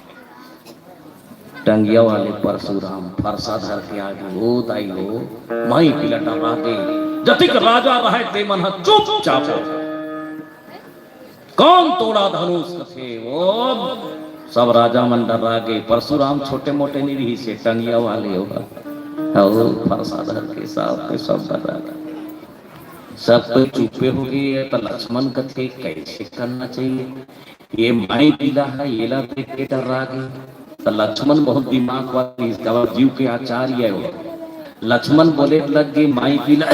टंगिया वाले परशुराम फरसा धर के आगे, ओ दाई हो, माई पिला डर्रा गे। जतिक राजा रहे ते मन ह चुपचाप हो। कौन तोड़ा धनुष कथे? ओ सब राजा मन डर्रा गे। परशुराम छोटे मोटे नहीं रहिसे, टंगिया वाले हो। ओ फरसा धर के सब के सब डर्रा गे। सब कोई चुपे हो गे, त लक्ष्मण कथे कैसे करना चाहिए? ये माई पिला है, येला देख के डर्रा गे। त लक्ष्मण बहुत दिमाग वाली, इसका जीव के आचार्य है वो। लक्ष्मण बोले लग गे, माई पिला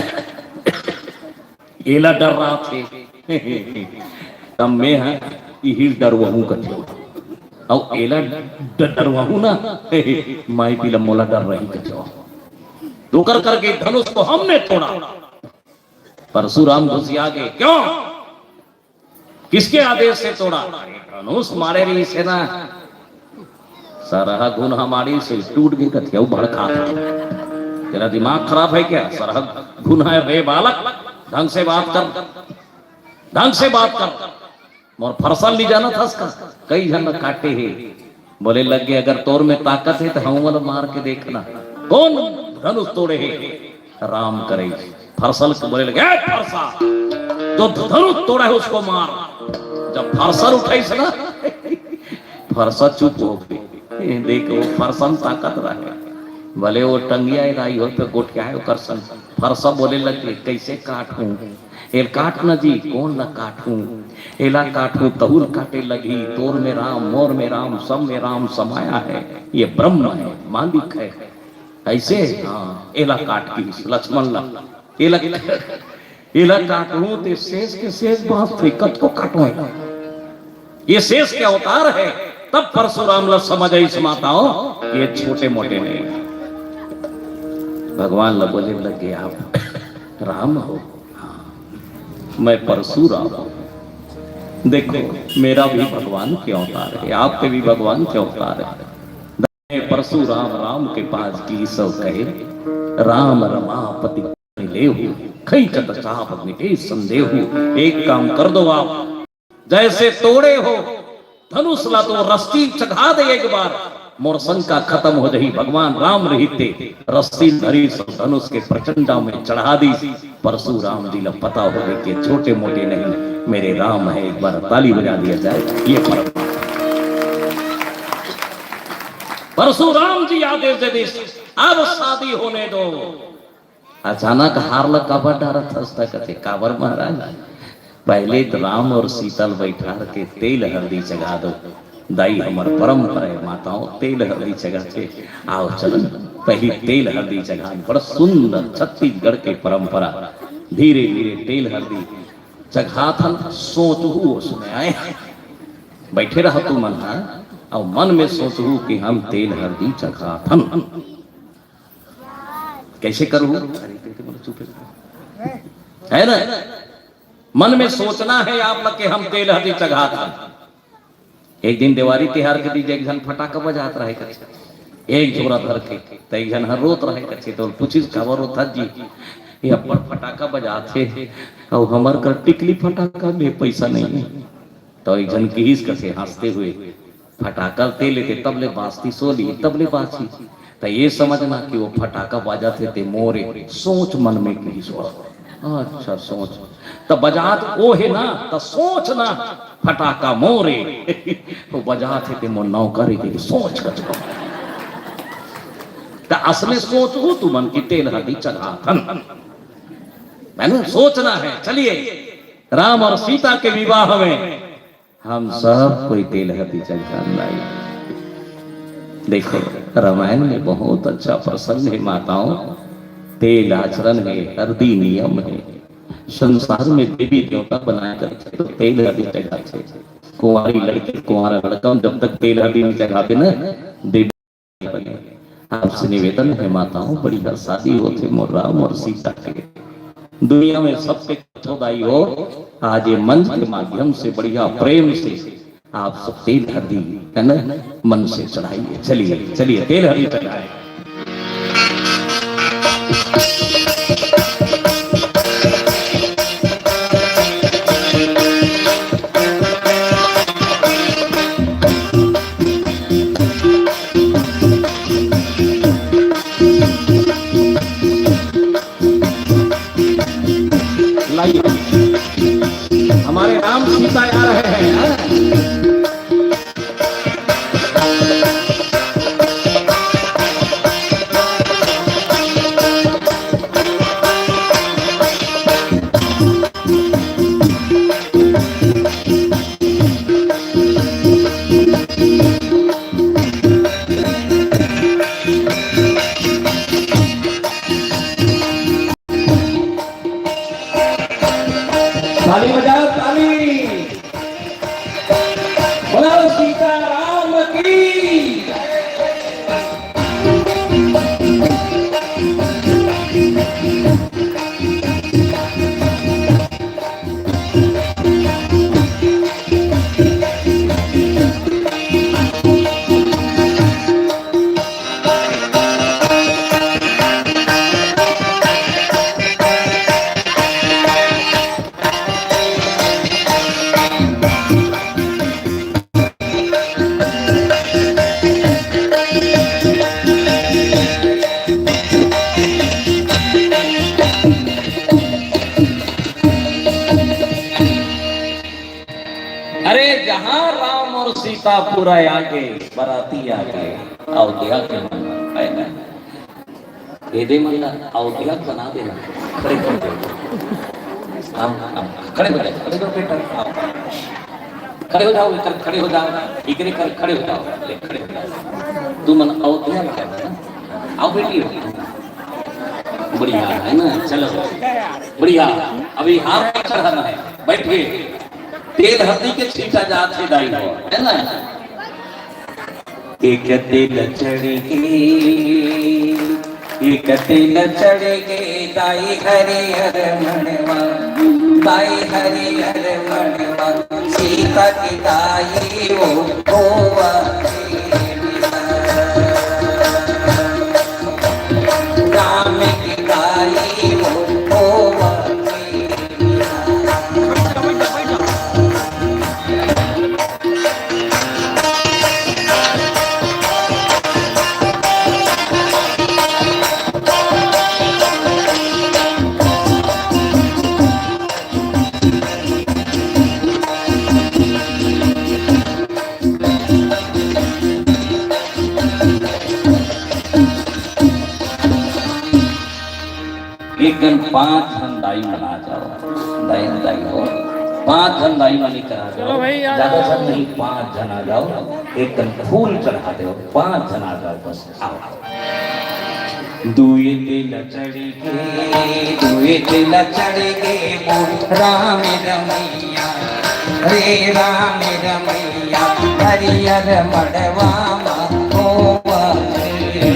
एला डर्राथे। तब मैं ह इही डरवहूं कथे। अउ एला ड-, डरवहूं ना, माई पिला मोला डर्राही कथे। तो कर करके धनुष को हमने तोड़ा। परशुराम घुसिया गे, क्यों? किसके आदेश से तोड़ा? अरे धनुष मारे रहिसे ना, सरहा घुनहा मारिसे, टूट गे कथे, अउ भड़काथे। तेरा दिमाग खराब है क्या? सरहा घुनहा है रे बालक, ढंग से बात कर, ढंग से बात कर। मोर फरसा ल नी जानत हस का? कई झन काटे हे। बोले लग गे, अगर तोर में ताकत हे त हमन ल मार के देखना, कौन धनुष तोड़े हे? राम करे। फरसा ल बोले लगे, "ए फरसा, जो धनुष तोड़ा है उसको मार।" जब फरसा ल उठाइस ना, फरसा चुप हो गे। ए, देख, वो फरसा म ताकत रहे, भले वो टंगिया राई हो, पे गोठियाए ओकर संग फरसा बोले लगे, "कैसे काटहूँ? एल काट न जी।" "कोन ला काटहूँ?" "एला काटहूँ, तहू ल काटे लगही। तोर में राम, मोर में राम, सब में राम समाया है। ये ब्रह्म है, मालिक है।" "ऐसे?" "हाँ।" "एला काट," किहिस लक्ष्मण ला, "एला, एला काटहूँ ते शेष के शेष बाँचथे, कतको काटहूँ एला। ये शेष के अवतार है।" तब परशुराम ला समझ आइस माताओं, ये छोटे मोटे नहीं। भगवान ला बोले लगे, "आप राम हो?" "हाँ, मैं परशुराम हूँ।" देखो, मेरा भी भगवान के अवतार है, आपके भी भगवान के अवतार है। परशुराम राम के पास गिस अउ कहे, "राम रमापति लेहु, खइचत चाप मिटे संदेहु।" एक काम कर दो आप, जैसे तोड़े हो धनुष ला तो रस्सी चघा दे एक बार, मोर शंका खत्म हो जाही। भगवान राम रहिते रस्सी धरिस अउ धनुष के प्रचंडा में चढ़ा दीस। परशुराम जी ला पता हो गए कि छोटे मोटे नहीं, मेरे राम है। एक बार ताली बजा दिया जाए। ये परम परशुराम जी आदेश दे दीस, "अब शादी होने दो।" अचानक हार ल काबर डारत हस त कथे, "काबर महाराज, पहले तो राम और सीता ल बैठार के तेल हल्दी चघा दो।" दाई, हमर परंपरा है माताओं, तेल हल्दी चघा के आओ, चलो पहले तेल हल्दी चघा। बड़ा सुंदर छत्तीसगढ़ के परंपरा, धीरे धीरे तेल हल्दी चघाथन। सोचहू उसमें आए, बैठे रह तू मन हा, और मन में सोचहू कि हम तेल हल्दी चघाथन। कैसे करूँ? अरे, कहते बोले, "चुप है।" है ना? मन में सोचना है आप लोग कि हम तेल हल्दी चघाथन। एक दिन देवारी तिहार के दिन एक झन फटाका बजात रहे कथे, एक झोरा धर के, त एक झन हर रोत रहे कथे, तो पूछिस, "काबर रोत हस जी?" "ये अब्बड़ फटाका बजात हे, अउ हमर कर टिकली फटाका में पैसा नहीं है।" तो एक झन किहिस कथे हंसते हुए, "फटाका ते लेते तब ले बाजतिस, सो ली तब ले बाजही।" त ये समझना कि वो फटाका बाजत हे ते मोरे सोच मन में किहिस। अच्छा, सोच त बजात ओ हे ना, त सोच ना फटाका मोरे। वो बजात हे ते मोर नौकरी के सोच कचको। त असने सोचहू तुमन कि तेल हल्दी चघाथन। है ना? सोचना है। चलिए, राम और सीता के विवाह में हम सब कोई तेल हल्दी चघान लाई। देखो, रामायण में बहुत अच्छा प्रसंग है माताओं, तेल आचरण है, हल्दी नियम है। संसार में देवी देवता बनाए करथे तो तेल हल्दी चघाथे। कुंवारी लड़की, कुंवारा लड़का जब तक तेल हल्दी नहीं चघाथे ना, देवी बने। आपसे निवेदन है माताओं, बढ़िया शादी होथे मोर राम और सीता के। दुनिया में सबके कथो दाई हो, आज ये मंच के माध्यम से बढ़िया प्रेम से आप सब तेल हल्दी, है ना, मन से चढ़ाइए। चलिए, चलिए, तेल हल्दी चढ़ाए। लाइए, हमारे राम सीता आ रहे हैं, हाँ? पूरा आगे, बराती आगे, अवधिया के मन आए ना। ये दे मन ला अवधिया बना देना। खड़े कर दे। आओ, आओ, खड़े हो जाओ, खड़े हो जाओ बेटा, आओ। खड़े हो जाओ, इधर खड़े हो जाओ, इधर कर, खड़े हो जाओ, ले, खड़े हो जाओ। तू मन अवधिया लगा ना। आओ बेटी, आओ। बढ़िया है ना, चलो, बढ़िया। अभी हाथ नहीं चढ़ाना है, बैठिए। तेल हल्दी के छींटा जात हे दाई हो, है ना? एक तेल चढ़ गे, एक तेल चढ़ गे, दाई हरियर मनवा, दाई हरियर मनवा, सीता की दाई वो होवा। राम की दाई वो होवा। एक दिन पांच झन दाई मन आ जाओ, दाई, दाई हो, पांच झन दाई मन करा जाओ, चलो भाई, आ जाओ। ज्यादा झन नहीं, पांच झन आ जाओ, एक दिन फूल चढ़ा दो, पांच झन आ जाओ, बस आओ। दुए तेल चढ़ गे, दुए तेल चढ़ गे, मोर राम रमैया, रे राम रमैया, हरियर मड़वा मा होवा रे।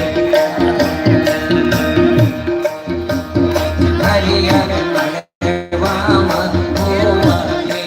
हरियर मड़वा मा होवा रे।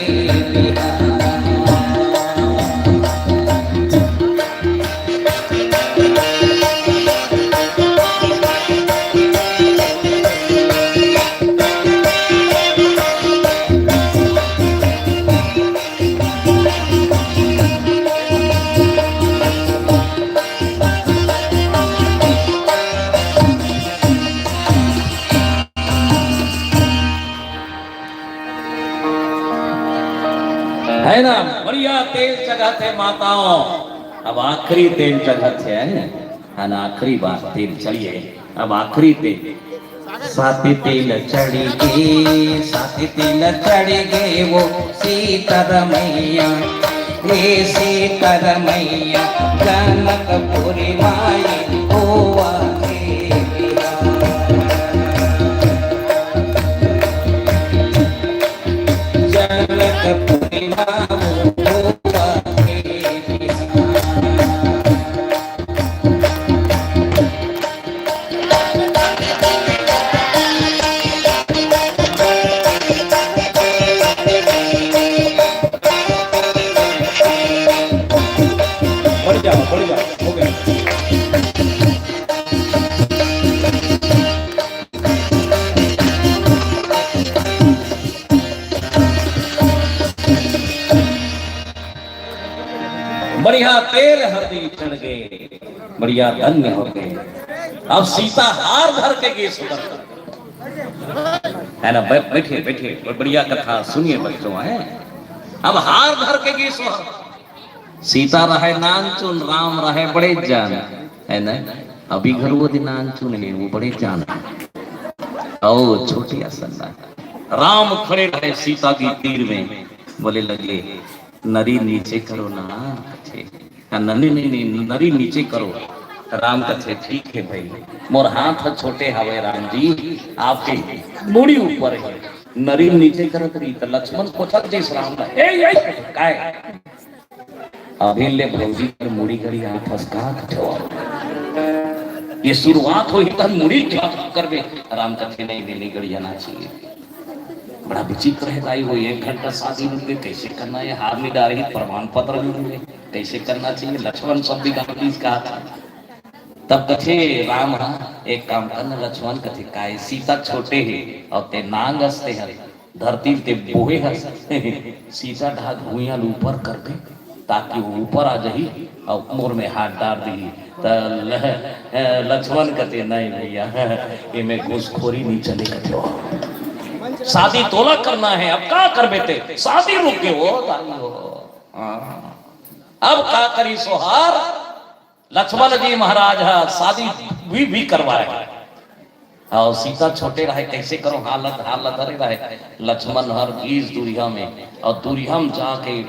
है ना, बढ़िया तेल चघत हे माताओं। अब आखिरी तेल चघत हे, है ना? आखिरी बार तेल चढ़िए, अब आखिरी तेल। सात तेल चढ़ गे, सात तेल चढ़ गे वो सीता रमैया, हे सीता रमैया, जनकपुरी माई होवा रे। जनकपुरी माई होवा रे। बढ़ जाओ, बढ़ जाओ, हो गया। बढ़िया तेल हरदी चढ़ गे, बढ़िया धन्य हो गे। अब सीता हार धर के गे सुंदर, है ना? बै-, बैठिए, बैठिए, ब-, बढ़िया कथा सुनिए बच्चों, है। अब हार धर के गे सुंदर, सीता रहे नानचुन, राम रहे बड़े जान, है ना? अभी घलो वो दिन नानचुन हे, वो बड़े जान हे। ओ छोटे असन रहे। राम खड़े रहे सीता की तीर में, बोले लगे, "नरी नीचे करो ना," कथे। "नहीं, नहीं, नहीं, नरी नीचे करो।" राम कथे, "ठीक हे भाई, मोर हाथ ह छोटे हवे राम जी, आपके मुड़ी ऊपर हे, नरी नीचे करत रही।" त लक्ष्मण पूछत जइस राम ला, "ए, ए, काय?" अभी ले भौजी कर मुड़ी गड़ी हाथ फसका के ठेवा। ये शुरुआत होही त मुड़ी क्या करबे? राम कथे, "नहीं, नहीं, नहीं, गड़ियाना चाहिए।" बड़ा विचित्र हे दाई, वो एक घंटा शादी रुक गे, कैसे करना हे? हार नहीं डारे, प्रमाण पत्र नहीं मिले, कैसे करना चाहिए? लक्ष्मण सब बिगाड़ दीस कहा था। तब कथे राम, हाँ, एक काम करना लक्ष्मण, कथे, "काय सीता छोटे हे और ते नांग असते हरे।" धरती ते बोहे हस, सीता ढाक भुइयां ल ऊपर कर दे, ताकि वो ऊपर आ जाही अउ मोर में हाथ डार दीही। त ल-, लक्ष्मण कथे, "नहीं भैया, एमे घूसखोरी नहीं चले," कथे। "शादी तोला करना हे, अब का करबे ते? शादी रुक गे वो, दाई हो।" हाँ। अब का करी सोहार, लक्ष्मण जी महाराज ह शादी भी, भी करवाए। अउ सीता छोटे रहे, कइसे करो, हालत, हालत धरे रहे। लक्ष्मण हर गीस दूरिहा में, अउ दूरिहा में जाके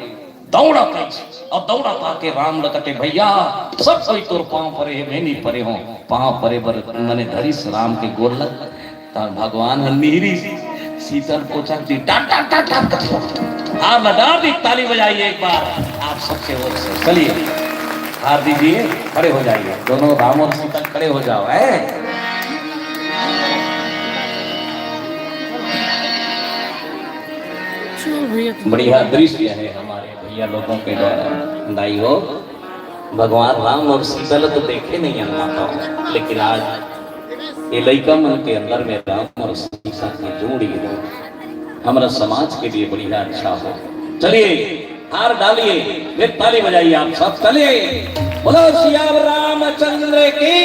दौड़त आइस, अउ दौड़त आके राम ल कथे, "भैया, सब कोई तोर पाँव परे हे, मैं नहीं परे हों, पाँव परे बर मने धरिस राम के गोड़ ल।" त भगवान ह निहरिस, सीता ल पोछा दी, टप, टप, टप, टप, टप। आप मजेदार दी ताली बजाइए एक बार, आप सबके ओर से। चलिए, हार दीजिए, खड़े हो जाइए, दोनों राम और सीता खड़े हो जाओ, हैं? चल भैया, तुम बढ़िया दृश्य है हमारे भैया लोगों के द्वारा। दाई हो, भगवान राम और सीता ल तो देखे नहीं हन माता हो, लेकिन आज ये लइका मन के अंदर में राम और सीता की जोड़ी हो, हमारा समाज के लिए बढ़िया अच्छा हो। चलिए, हार डालिए, फिर ताली बजाइए आप सब। चलिए, बोलो सियावर रामचंद्र की।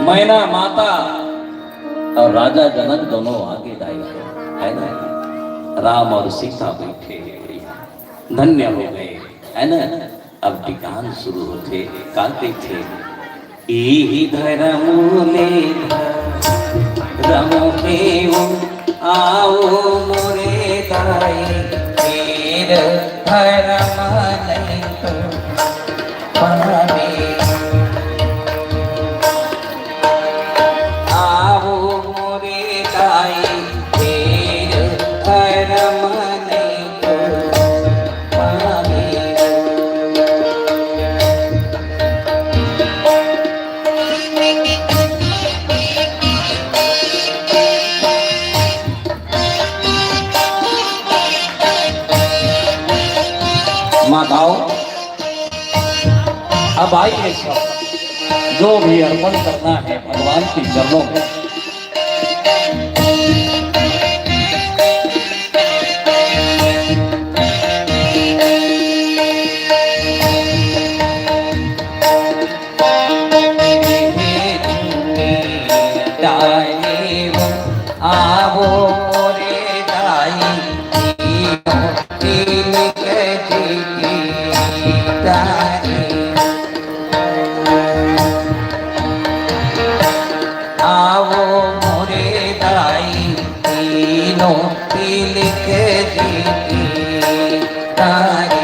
मैना माता और राजा जनक दोनों आगे दाई, है ना? राम और सीता बैठे हैं, बढ़िया, धन्य हो गए, है ना? अब टिकान शुरू होथे, का कहिथे? इही धरम ले धरम देव, आओ मोरे दाई, फिर धरम नहीं तो पावे। आओ मोरे दाई, फिर धरम नहीं तो पावे। माताओं, अब आइए सब, जो भी अर्पण करना है भगवान के चरणों में। आवो रे दाई, तीन के जीती दाई। आवो मोरे दाई, तीनों तिलक जीती तारे।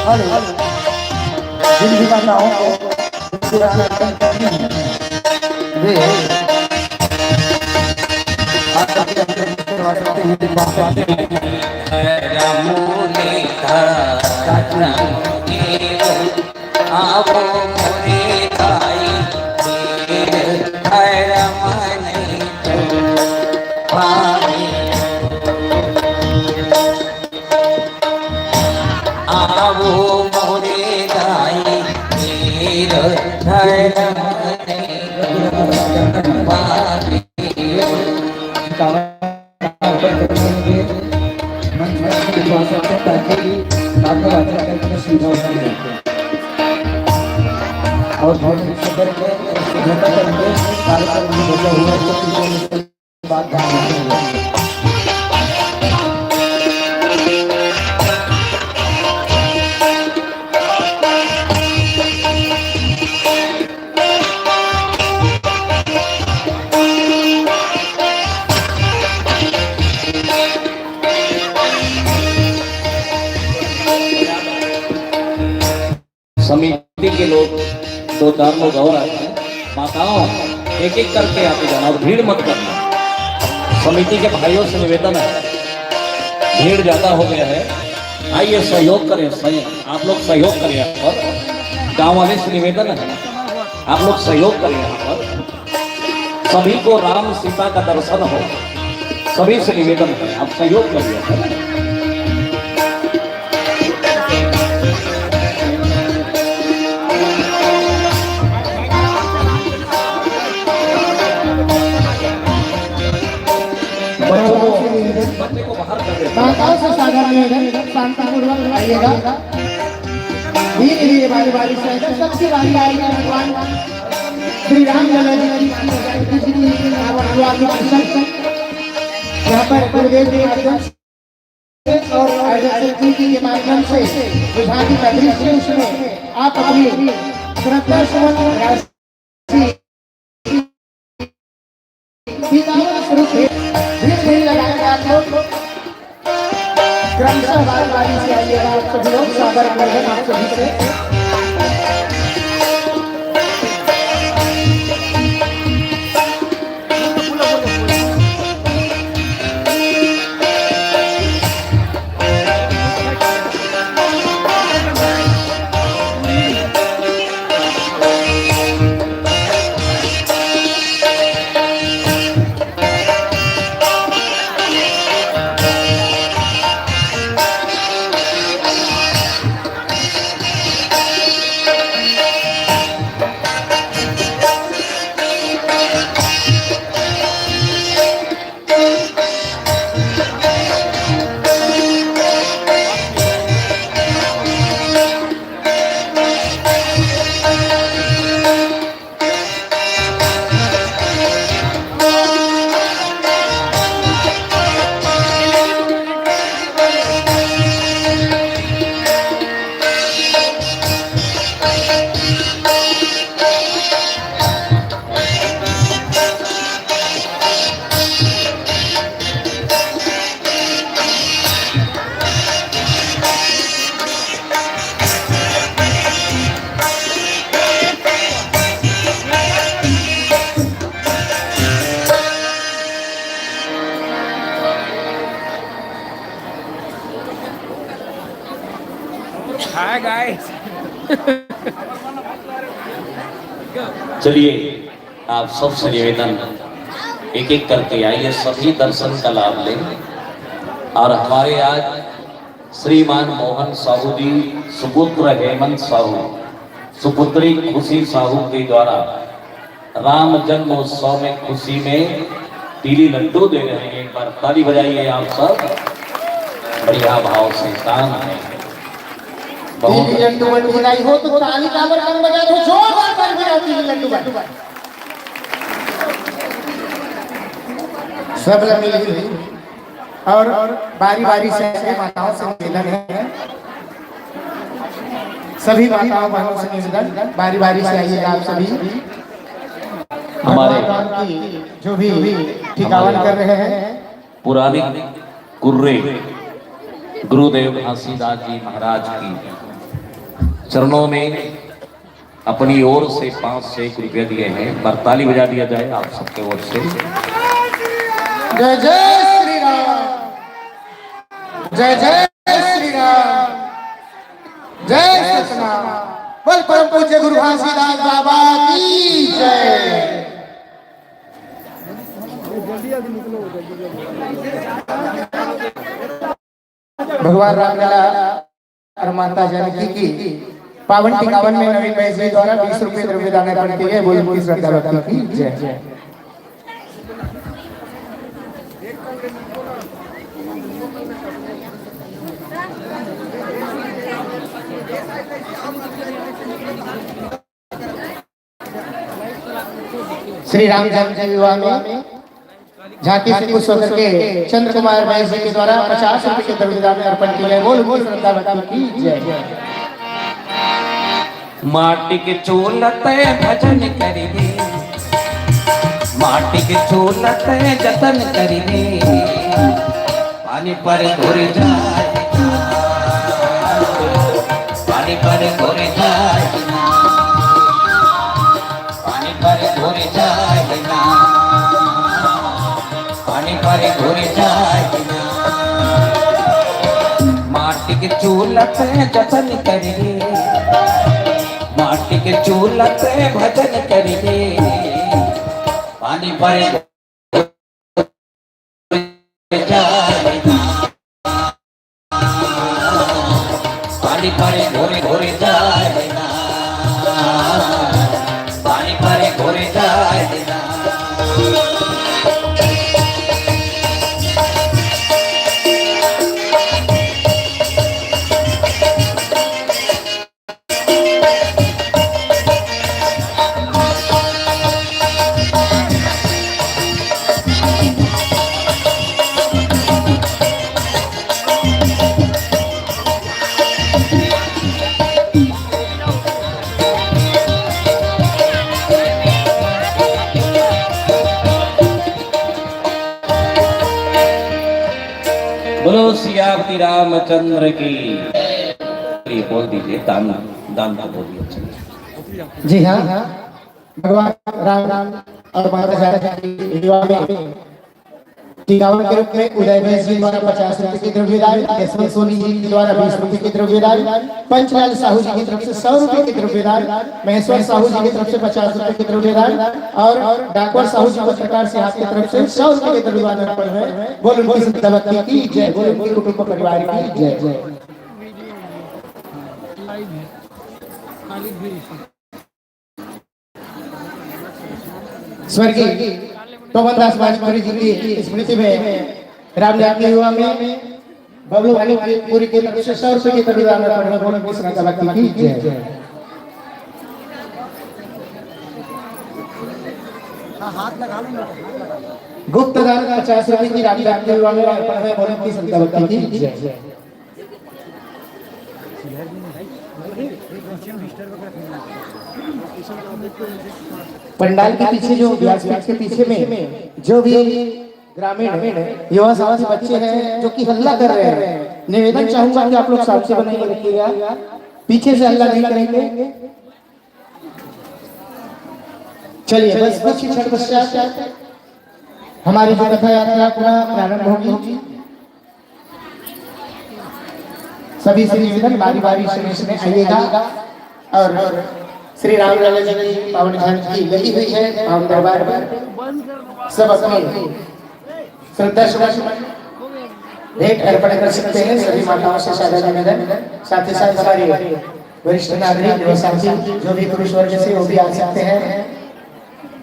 हेलो, जिन भी माताओं को वे आज सभी हमसे सेवा करते हुए दिखवा पाते हैं। आवो मोरे दाई, फिर धरम आवो मोरे दाई, वीर धर्म ने पावे। और बहुत अच्छे करेंगे, शुद्धता करेंगे, कार्यक्रम में बचा हुआ है, तो बात ध्यान रखेंगे। समिति के लोग, दो चार लोग और आए हैं। माताओं, एक एक करके आप जाना और भीड़ मत करना। समिति के भाइयों से निवेदन है, भीड़ ज्यादा हो गया है, आइए सहयोग करें, सहयोग, आप लोग सहयोग करें। और गांव वाले से निवेदन है, आप लोग सहयोग करें यहाँ पर। सभी को राम सीता का दर्शन हो, सभी से निवेदन है, आप सहयोग करिए। बच्चे को बाहर कर देते हैं। माताओं से साधारण निवेदन, शांतिपूर्वक आइएगा। धीरे धीरे बारी बारी से आइएगा। सबकी बारी आएगी। भगवान श्री रामलला जी की, सीता जी की, रावण हनुमान जी की शक्ति यहाँ पर गुरुदेव के माध्यम से और आयोजक समिति के माध्यम से विभागीय अदृश्य, उसमें आप अपनी श्रद्धा सुमन राशि स्वरूप भीड़ नहीं लगाएंगे आप लोग। क्रमशः बारी बारी से आइएगा आप सभी लोग, सादर आवेदन आप सभी से। Hi guys. चलिए, आप सबसे निवेदन, एक एक करके आइए, सभी दर्शन का लाभ लें। और हमारे आज श्रीमान मोहन साहू जी, सुपुत्र हेमंत साहू, सुपुत्री खुशी साहू के द्वारा राम जन्मोत्सव में खुशी में तिली लड्डू दे रहे हैं। एक बार ताली बजाइए आप सब, बढ़िया भाव से काम है। बहुत तिली लड्डू बंटी नहीं हो तो ताली काबर कम बजा दो, जोरदार ताली बजाओ तिली लड्डू बंटी। सब ला मिल जुल और बारी बारी से माताओं से निवेदन है, सभी माताओं बहनों से निवेदन, बारी बारी से आइएगा आप सभी। हमारे भगवान राम की जो भी ठिकावन कर रहे हैं, पुराने कुर्रे गुरुदेव घासीदास जी महाराज की चरणों में अपनी ओर से पाँच सौ एक रुपया दिए हैं। एक बार ताली बजा दिया जाए आप सबके ओर से। जय जय श्री राम, जय जय श्री राम, जय सतनाम। बोल परम पूज्य गुरु घासीदास बाबा की जय। भगवान रामलला और माता जानकी की पावन टिकावन में नवीन बैस जी द्वारा बीस रुपये द्रव्य दान अर्पण किए गए। बोल बोल श्रद्धा भक्ति की जय। श्री राम जन्म विवाह में झांकी से खुश होकर के चंद्र कुमार बैस जी के द्वारा पचास रुपए के द्रव्य दान अर्पण किए गए। बोल बोल श्रद्धा भक्ति की जय। माटी के चूल्ह ते भजन करिबे, माटी के चूल्ह ते जतन करिबे। पानी पर घुर जाए, पानी पर घुर जाए, पानी पर घुर जाए ना, पानी पर घुर जाए ना। माटी के चूल्ह ते जतन करिबे, माटी के चूल्ह ते भजन करिबे। पानी पर घुर जाए ना। पानी परे घोरे घोरे जाए ना, पानी परे घोरे जाए ना। बोलो सियापति रामचंद्र की। ये बोल दीजिए, दान, दान को बोलिए। जी हाँ, भगवान राम और माता जानकी के विवाह में टिकावन के रूप में उदय बैस जी द्वारा पचास रुपए की द्रव्य दान, यशवंत सोनी जी के द्वारा बीस रुपए की द्रव्य दान, पंचलाल साहू जी की तरफ से सौ रुपए की द्रव्य दान, महेश्वर साहू जी की तरफ से पचास रुपए की द्रव्य दान और डाकवर साहू जी पत्रकार से आपकी तरफ से सौ रुपए की द्रव्य दान अर्पण है। बोल उनकी श्रद्धा भक्ति की जय, बोल उनके कुटुंब परिवार की जय। स्वर्गीय पवन दास वाजपेयी जी की स्मृति में राम जानकी विवाह में बबलू भानीपुरी की तरफ से सौ रुपए की द्रव्य दान अर्पण है। बोलो उनकी श्रद्धा भक्ति की जय। गुप्त दान पचास रुपए की राम जानकी विवाह में अर्पण है। बोलो उनकी श्रद्धा भक्ति की जय। पंडाल के पीछे जो व्यासपीठ के पीछे में जो भी ग्रामीण युवा साथी बच्चे हैं जो कि हल्ला कर रहे हैं, निवेदन चाहूंगा कि आप लोग शांति बनाए रखिएगा, पीछे से हल्ला नहीं करेंगे। चलिए, बस कुछ ही क्षण पश्चात हमारी जो कथा यात्रा पुनः प्रारंभ होगी। सभी से निवेदन, बारी बारी से बीच में आइएगा और श्री रामलला जी की पावन झांकी लगी हुई है पावन दरबार पर, सब अपनी श्रद्धा सुमन भेंट अर्पण कर सकते हैं। सभी माताओं से सादर निवेदन, साथ ही साथ हमारे वरिष्ठ नागरिक, युवा साथी, जो भी पुरुष वर्ग से, वो भी आ सकते हैं।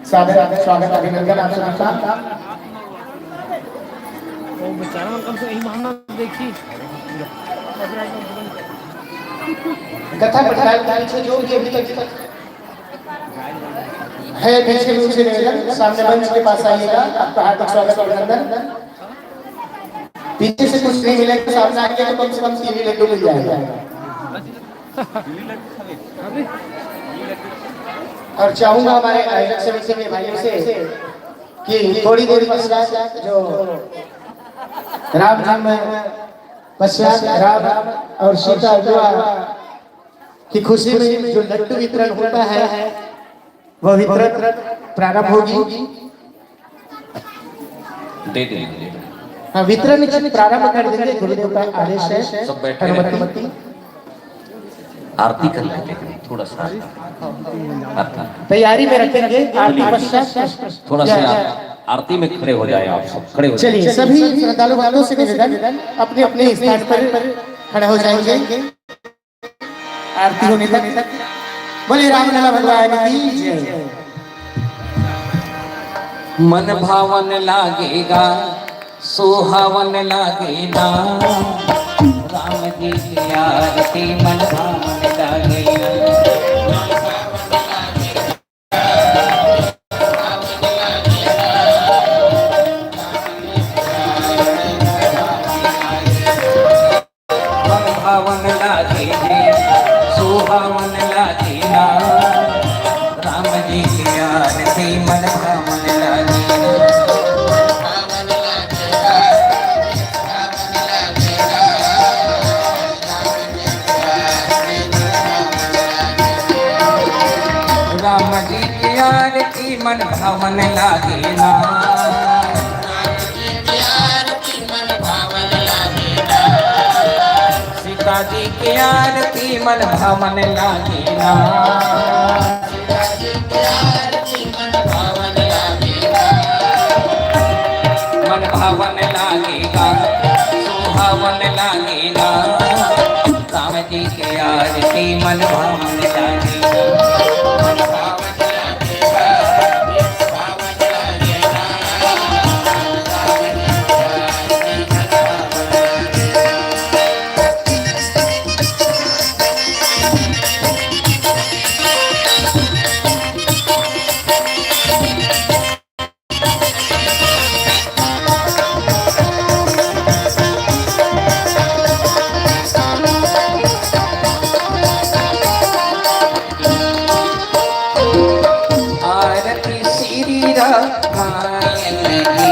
स्वागत, स्वागत, अभिनंदन आप सभी का। वो बेचारा मन कम से यही बहाना देखी। कथा पंडाल के पीछे जो भी अभी तक है, पीछे में उनसे निवेदन, सामने मंच के पास आइएगा, आपका हार्दिक स्वागत, अभिनंदन। पीछे से कुछ नहीं मिलेगा, सामने आएंगे तो कम से कम तीन ही लड्डू मिल जाएगा। और चाहूंगा हमारे आयोजक समिति के भाइयों से कि थोड़ी देर पश्चात जो राम जन्म पश्चात राम और सीता विवाह की खुशी में जो लड्डू वितरण होता है, वह वितरण प्रारंभ होगी। दे देंगे। हाँ, वितरण प्रारंभ कर देंगे, गुरुदेव का आदेश है। सब बैठे रहें। अनुमति। आरती कर लेते हैं थोड़ा सा। आरती। तैयारी में रखेंगे, आरती पश्चात। थोड़ा सा या, आप या। आरती में खड़े हो जाए आप सब, खड़े हो जाए। चलिए, सभी श्रद्धालु भक्तों से निवेदन, अपने अपने स्थान पर खड़े हो जाएंगे। आरती होने तक बोले रामलला भगवान की जय। मन भावन लागेगा, सुहावन लागेगा, राम जी की आरती मन भावन लागेगा। मन भावन लागे हे, सुहावन लागे ना, राम जी के आरती मन भावन लागे ना। राम जी के आरती मन भावन लागे ना। सीता जी के आरती मन भावन लागे ना। मन भावन लागेगा, सुहावन लागेगा, राम जी के आरती मन भावन लागेगा। आरती श्री रामायण की।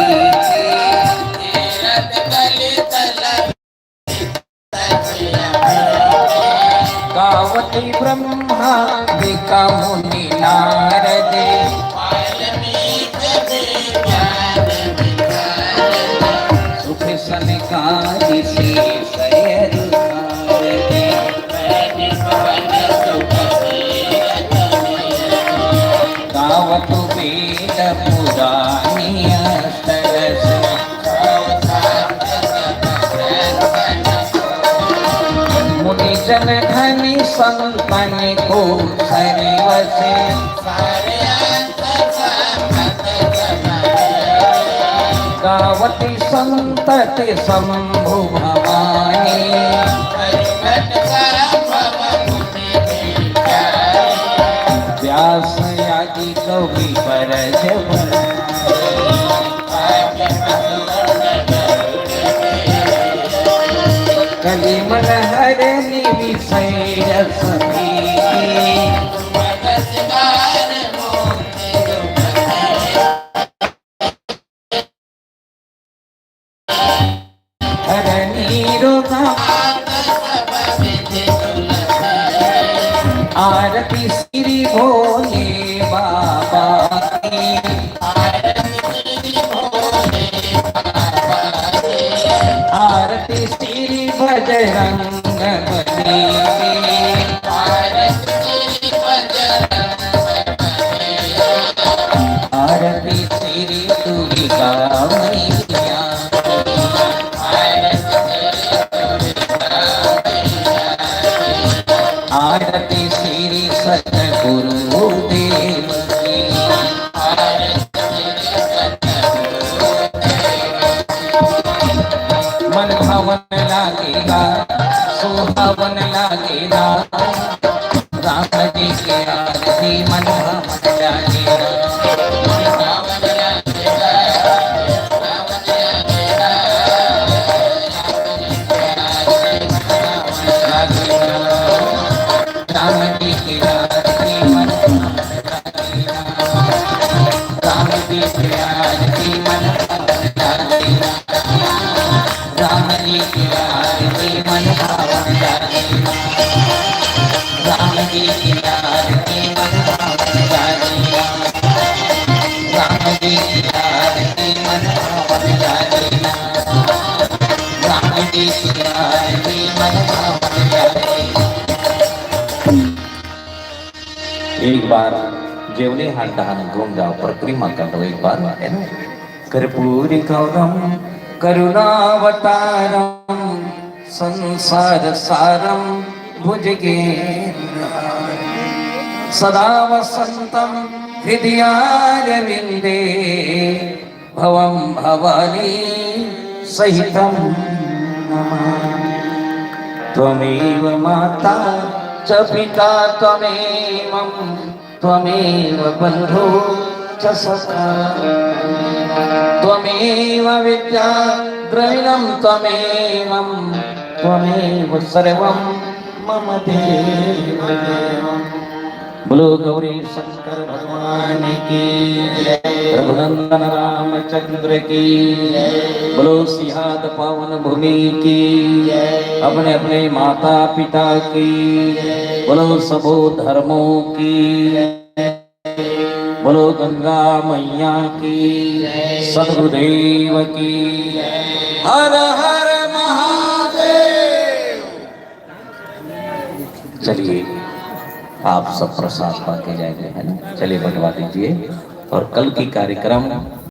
गावत ब्रह्मा विका मुनि नारद। सुख सनकादि शेष अरु नारद। गावत वेद पुराण अष्टरस। मुनि जन धनि संतन को सरिवसे। गावति संतति शंभु भवानी। व्यास आदि कवि बरज बरसाए। कलि मन हरनि विषय रस भीति। हरनि रोग। आरती श्री भोले बाबा की। आरती श्री बजरंग बली की। आरती श्री दुर्गा मैया। आरती श्री सतगुरु देव की। मन भावन लागेगा, सुहावन लागेगा, राम जी के आरती मन भावन लागेगा। राम जी के आरती मन भावन लागेगा। राम जी के आरती मन भावन लागेगा। राम जी की आरती मन भावन लागेगा। राम जी की आरती मन भावन लागेगा। राम जी की आरती मन भावन लागेगा। राम जी की आरती मन भावन लागेगा। एक बार जेवली हाट डहान घूम जाओ, परिक्रमा कर लो एक बार, है ना? कर्पूरगौरं करुणावतारं संसारसारं भुजगेन्द्रहारं सदा वसन्तं हृदयारविन्दे भवं भवानी सहितं नमामि। त्वमेव माता च पिता त्वमेवं त्वमेव बन्धु च सखा त्वमेव विद्या द्रविणं त्वमेवं त्वमेव सर्वं मम देव देव। बोलो गौरी शंकर भगवान की जय। रघुनंदन रामचंद्र की जय। बोलो सिहाद पावन भूमि की जय। अपने अपने माता पिता की जय। बोलो सबो धर्मों की जय। बोलो गंगा मैया की जय। सदगुरुदेव की जय। हर हर महादेव। चलिए, आप सब प्रसाद पा के जाएंगे, है ना? चलिए, बंटवा दीजिए। और कल की कार्यक्रम